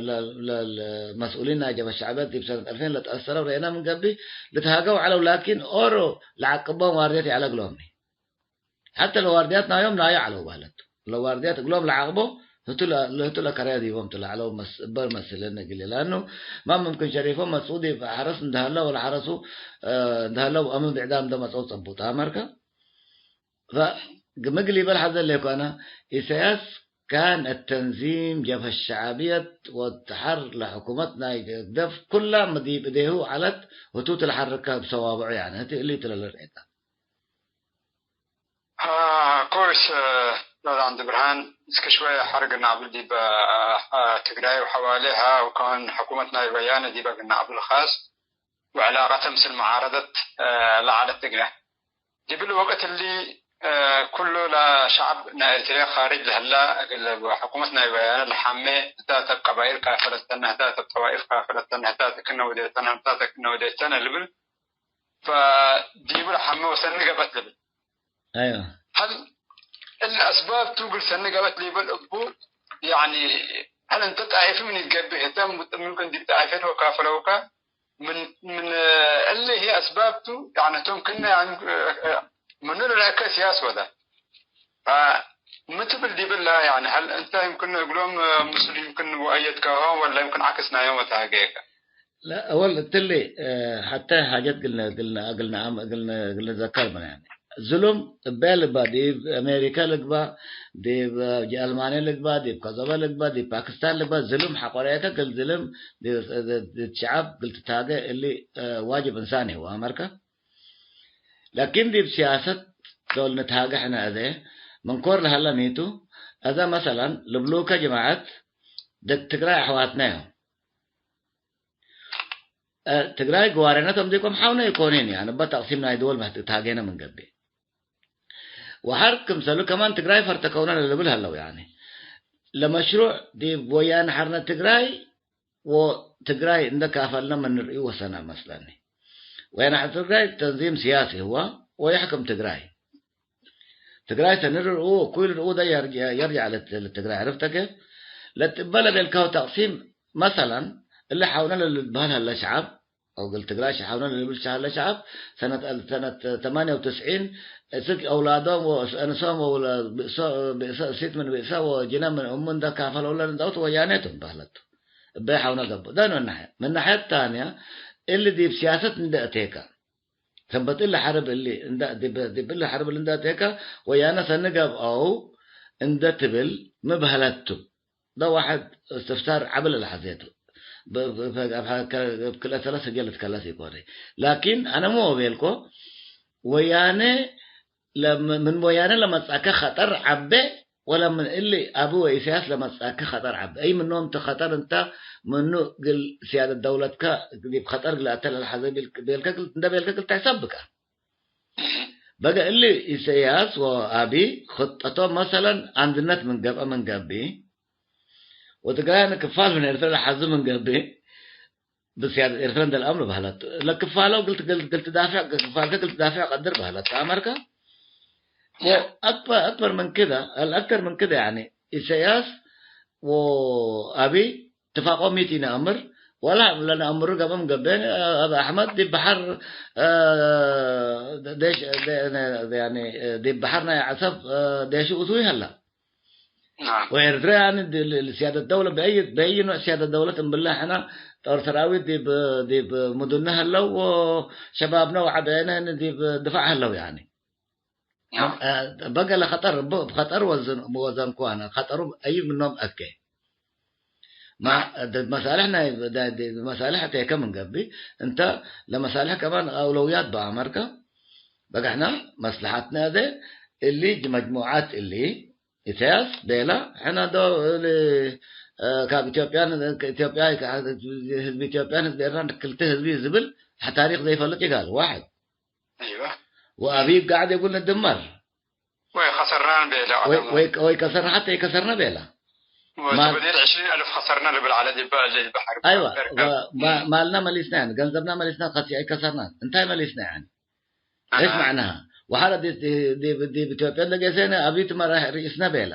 ለ-፣ ለ-፣ ለመስኡሊን ናይ ጀብሀት ሸዕብየት ዲብ ሰነት አልፌን ለተአሰረው ረኤነ ምን ገብእ፣ ልትሃገው ዐለው፣ ላኪን ኦሮ ለዐቅቦም ዋርድየት ይዐለ እግሎምኒ። ሐተ ለዋርድያት ናዮም ናዩ ዐለው በህለት። ለዋርድያት እግሎም ለዐቅቦ ህቱ ለ-፣ ህቱ ለከረየ ዲቦም ቱ ለዐለው መስ-፣ እበ መስለኒ እግል። ለአኑ ማ ምምክን ሸሪፎም መጽኡ ዲብ ሐረስ እንደ ሀለው ወለሐረሱ፣ እ፣ እንደ ሀለው አምን ብዕዳም እንደ መጽአው ጸቡጥ አመርከ። ፈ-፣ ምግል ይበል ሐዘ ሌኮ አነ፣ ኢሳያስ ካን አተንዚም ጀብሀት ሸዕብየት ወተሐር ለሕኩመት ናይ ህግደፍ ኩላ ዲብ እዴሁ ዐለት ህቱ ቱ ለሐርከ እብ ሰዋብዑ፣ ያኒ ህቲ እሊ ቱ ለልርኤ ተ። አ፣ ኮይስ፣ እ፣ ኡስታዝ ዓብዲ ብርሃን፣ እስከ ሽወየ ሐርግ ነአብል ዲበ፣ አ፣ አ፣ ትግራይ ወሐዋሌሃ ወከማን ሕኩመት ናይ ወያነ ዲበ ግና አብል ኻስ ወዕላቀተ ምስል መዓረደት፣ አ፣ ለዐለት እግለ። ዲብል ወቅት እሊ፣ እ፣ ኩሉ ለሸዐብ ናይ ኤርትርየ ካርጅ ለህላ፣ እግል ሕኩመት ናይ ወያነ ለሐሜ፣ ህታት እብ ቀባይል ካፈለተነ፣ ህታት እብ ጠዋይፍ ካፈለተነ፣ ህታት እክነ ወዴተነ፣ ህታት እክነ ወዴተነ ልብል፣ ፈዲቡ ለሐሜ ወሰኒ ገብአት ልብል። አይዋ። ሀል እሊ አስባብ ቱ እግል ሰኒ ገብአት ሊበል እቡ፣ ያኒ፣ ሀል እንተ ጣይፊ ምን ኢትገብእ ህተ፣ ሙምክን ዲብ ጣይፈት ወካፈለውከ፣ ምን፣ ምን እሊ ህይ አስባብ ቱ፣ ያኒ፣ ቶም ክነ፣ ያኒ፣ ምኑ ልረአከ ሲያስ ወደ። ፈ፣ ሚ ትብል ዲብላ፣ ያኒ፣ ሀል እንተ ይምክን እግሎም ምስሉ ይምክን ወአየድካሆም ወላ ይምክን ዐክስ ናዮም ወተሃገየከ? ለአወል እትሊ፣ እ፣ ሐቴ ሓጀት እግል ነ-፣ እግል ነ-፣ እግል ነአም-፣ እግል ነ-፣ እግል ንዘከር ምን፣ ያኒ፣ ዝሉም እበ ልግባእ፣ ዲብ አሜሪከ ልግባእ፣ ዲብ አልማንየ ልግባእ፣ ዲብ ከዘበ ልግባእ፣ ዲብ ፓኪስታን ልግባእ፣ ዝሉም ሐቆ ረአከ እግል ዝልም፣ ዲብ፣ ዲብ ሸዐብ እግል ትትሃገ እሊ፣ እ፣ ዋጅብ እንሳኒ ህወ አመርከ። ላኪን ዲብ ሲያሰት ዶል ንትሃገ ሕነ። አዜ ምን ኮር ለሀለ ሚቱ፣ አዜ መሰለን ልብሉከ ጅማዐት ድ-፣ ትግራይ አሕዋትነ ዮም። እ፣ ትግራይ ግዋሬነ ቶም ዲቆም ሐውነ ኢኮኒን፣ ያኒ፣ እበ ተቅሲም ናይ ድወል መህት እት ሃጌነ ምን ገብእ። ወሐር ክምሰሉ ከማን ትግራይ ፈርተከውነ ለልብል ሀለው፣ ያኒ፣ ለመሽሩዕ ዲብ ወያነ ሐርነት ትግራይ ወትግራይ እንደ ካፈልነ ምን ንርእዩ ወሰነ መስለኒ። ወያነ ሐርነት ትግራይ ተንዚም ሲያሲ ህዋ ወየሕክም ትግራይ። ትግራይ ተኒ ልርኡ፣ እኩይ ልርኡ ደ የርጅ-፣ የርጅዕ ለት-፣ ለትግራይ። ዕርፍተ ኬፍ? ለትእበ ለቤልካሁ ተቅሲም፣ መሰለን፣ እሊ ሐውነ ለልትበህል ሀለ ሸዐብ፣ አው እግል ትግራይ ሐውነ ለልብል ሀለ ሸዐብ፣ ሰነት አል-፣ ሰነት ተማንየ ወትስዒን፣ እስክ አውላዶም ወእንሶም ወለ-፣ ብእሶ-፣ ብእሰ፣ እሲት ምን ብእሰ ወጅነ ምን እሙ እንደ ካፈለው ለንዳውት ወያኔ ቱ በህለቱ። እበ ሐውነ ገብእ። ዳን ምን ናሕየት። ምን ናሕየት ታንያ፣ እሊ ዲብ ሲያሰት እንደ እቴከ፣ ሰበት እሊ ሐርብ እሊ እንደ፣ ዲብ፣ ዲብ እሊ ሐርብ እሊ እንደ አቴከ፣ ወያነ ሰኒ ገብአው እንደ ትብል ሚ በህለት ቱ? ደ ዋሕድ እስትፍሳር ዐቢ ለለሐዜ ቱ። ብ-፣ ብ-፣ ብ-፣ እብ ክልኤ ሰለስ ህግየ ልትከለስ ኢኮን። ላኪን አነ ሚ ወቤልኮ፣ ወያነ ለም-፣ ምን ወያነ ለመጽአከ ኸጠር ዐቤ፣ ወለ ምን እሊ አቢ ወኢሰያስ ለመጽአከ ኸጠር ዐቢ። አይ ምኖም ተ ኸጠር እንተ ምኑ እግል ስያደት ደውለትከ ዲብ ኸጠር እግል አተ ለለሐዘ ቤልክ-፣ ቤልከ እግል፣ እንደ ቤልከ እግል ተሕሰብ ብከ። በገ እሊ ኢሰያስ ወአቢ ክጠቶም መሰለን አንድነት ምን ገብአ ምን ገብእ ወትግራይ ክፋል ምን ኤርትራ ለሐዙ ምን ገብእ፣ ብስያደት ኤርትራ እንደ ለአምሩ በህለት። ለክፋለው እግል ትገል-፣ እግል ትዳፍዕ፣ ክፋልከ እግል ትዳፍዕ ቀድር በህለት። አመርከ? ያ። ወአክበ-፣ አክበር ምን ክደ፣ አልአክተር ምን ክደ፣ ያኒ፣ ኢሰያስ ወአቢ ትፋቆም ሚ ቲ ነአምር፣ ወላ ለነአምሩ ገበም ገቤን፣ አብ አሕመድ ዲብ በሐር፣ አ፣ ዴሽ፣ ደ-፣ ነ-፣ ያኒ፣ ዲብ በሐር ናይ ዐሰብ፣ አ፣ ዴሹ እቱ ይሀላ። ናም። ወኤርትራ፣ ያኒ፣ ድ-፣ ል-፣ ል-፣ ስያደት ደውለ፣ በአይ፣ በአይ ኖዕ ስያደት ደውለት እምብለ፣ ሕነ ጦር ሰራዊት ዲብ፣ ዲብ ሙዱነ ሀለው፣ ወሸባብነ ወዐበየነ ዲብ ድፋዕ ሀለው፣ ያኒ። ናም። አ፣ በገ ለኸጠር፣ ብ-፣ ብኸጠር ወዝን-፣ ወዘንኩ አነ፣ ኸጠሩ አይ ምኖም አኬ። ማ፣ ድ-፣ መሳልሕ ናይ፣ ድ-፣ ድ-፣ መሳልሕ አቴከ ምን ገብእ፣ እንተ ለመሳልሕ ከማን አውለውያት በአመርከ፣ በገ ሕነ መስለሐትነ አዜ፣ እሊ መጅሙዓት እሊ፣ ኢሰያስ ቤለ፣ ሕነ ዶ እሊ፣ እ፣ ካብ ኢትዮጵያን፣ ከኢትዮጵያ፣ ህዝብ ኢትዮጵያን ህዝብ ኤርትራን ክልተ ህዝብ ዝብል፣ ሐ ታሪክ ዘይፈልጥ ይጋል፣ ዋሕድ። አይዋ። ወአብይ ጋዕድ የጉል ንድመር። ወይ ከሰርናን ቤለ ወይ፣ አለሙ። ወይ፣ ወይ ከሰርና፣ ሐታ ይከሰርነ ቤለ። ወ-፣ ማል-፣ ተበዴል ዕሽሪን አልፍ ከሰርና ልብል ዐለ ዲበ፣ ዲበ ሐርብ። አይዋ፣ በርከ። ወ-፣ ማ-፣ ማልና መሊስና፣ ያኒ፣ ገንዘብና መሊስና፣ ከሲ አይከሰርናን። እንታይ መሊስና፣ ያኒ? አሃ። እሽ መዕናሃ? ወሐረ ዲ-፣ ዲ-፣ ዲ-፣ ዲብ ኢትዮጵያ እንደ ጌሴነ አብይ ትመራህ ርኢስነ ቤለ።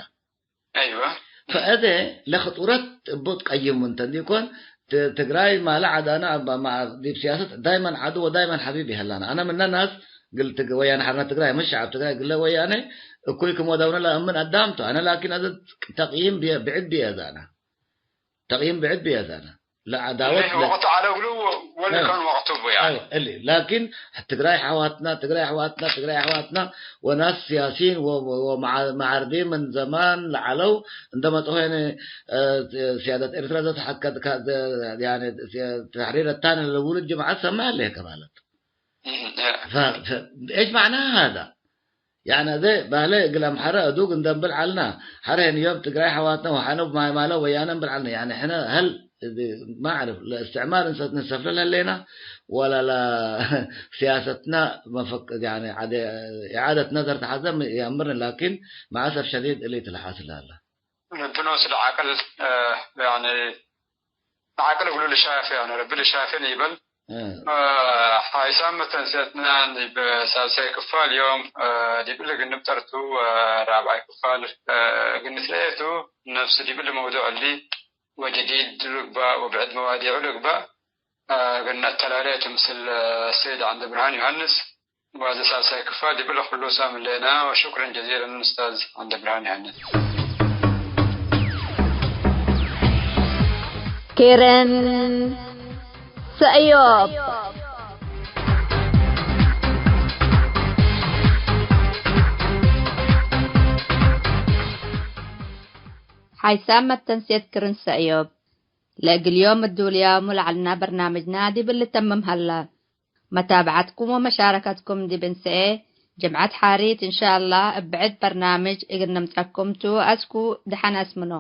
አይዋ። ፈአዜ ለክጡረት እቡ ትቀይሙ እንተ እንዲኮን፣ ት-፣ ትግራይ ማለ ዐዳነ አባ ማ-፣ ዲብ ሲያሰት ዳይመን ዐዱ ወዳይመን ሐቢብ ይሀላነ። አነ ምነ ናስ እግል ትግ-፣ ወያነ ሐርነት ትግራይ፣ ምን ሸዐብ ትግራይ እግለ ወያነ እኩይ ክም ወደውነ ለአምን አዳም ቱ። አነ ላኪን አዜ ተቅይም ብየ-፣ ብዕድ ብየ ዛነ። ተቅይም ብዕድ ብየ ዛነ። ለዐዳወት እሊ ለ-፣ ወቅቱ ዐለ እግሉ ወ-፣ ወለ አ። ከን ወቅቱ ቡ ያኒ። አዎ፣ እሊ። ላኪን ትግራይ ሐዋትና፣ ትግራይ ሐዋትና፣ ትግራይ ሐዋትና ወናስ ሲያሲን ወ-፣ ወ-፣ ወመዓ-፣ መዓርዲ ምን ዘማን ለዐለው እንደ መጽኦ፣ ያኒ፣ አ፣ ሲያደት ኤርትራ ዘተሐከት ከ-፣ ዘ-፣ ያኒ፣ ሲ-፣ ተሕሪር አታኒ ለውሉድ ጅምዓት ሰምዕ አለ ከማለት። እም፣ አ። ፈ-፣ ፈ-፣ ايش معناها هذا؟ ያኒ፣ አዜ ባለ እግል አምሐረ አዱግ እንደ እምብል ዐልና፣ ሐረ ህኒ ዮም ትግራይ ሐዋትነ ወሐነ ማይ ማለ ወያነ እምብል ዐልና። ያኒ፣ ሕነ ሀል እብ፣ ማ አዕርፍ፣ ለእስትዕማር እንሰ-፣ ንሰፍረ ለህሌና፣ ወላ ለሲያሰትና መፈቅ-፣ ያኒ፣ ዐደ-፣ ኢዓደት ነዘር ተሐዘ ም-፣ ይአምርን፣ ላኪን፣ መዐሰፍ ሸዲድ፣ እሊ ትለሓስል ሀለ። ልብኖስ ለዓቅል፣ እ፣ ያኒ፣ ለዓቅል እግሉ ልሻፌ፣ ያኒ፣ ረቢ ልሻፌን ይበል። እ። እ፣ ሓይሳም መተንሴትና ዲብ ሳልሳይ ክፋል ዮም፣ እ፣ ዲብ እሊ ግንብ ጠርቱ፣ እ፣ ራብዓይ ክፋል፣ እ፣ ግንትለኤቱ ነፍስ ዲብ እሊ መውዱዕ እሊ ወጀዲድ ልግባእ ወብዕድ መዋዲዑ ልግባእ፣ እ፣ እግል ነአተላሌ ቱ ምስል፣ እ፣ ሰይድ ዐንደብርሃን ዮሐንስ። ወአዜ ሳልሳይ ክፋል ዲብ እሊ ክሉ ሳምን ሌና፣ ወሹክረን ጀዚለን ኡስታዝ ዐንደብርሃን ዮሐንስ። ኬረን ሰእዮብ። ሓይሳም መተንሴት ክርን ሰእዮብ። ለእግል ዮም እዱልያሙ ለዐልና በርናምጅና ዲብ ልተምም ሀላ። መታብዐትኩም ወመሻረከትኩም ዲብ እንሰኤ ጅምዐት ሓሪት እንሻአላህ እብ ብዕድ በርናምጅ እግል ንምጸኩም ቱ። አስኩ ደሐን አስምኖ።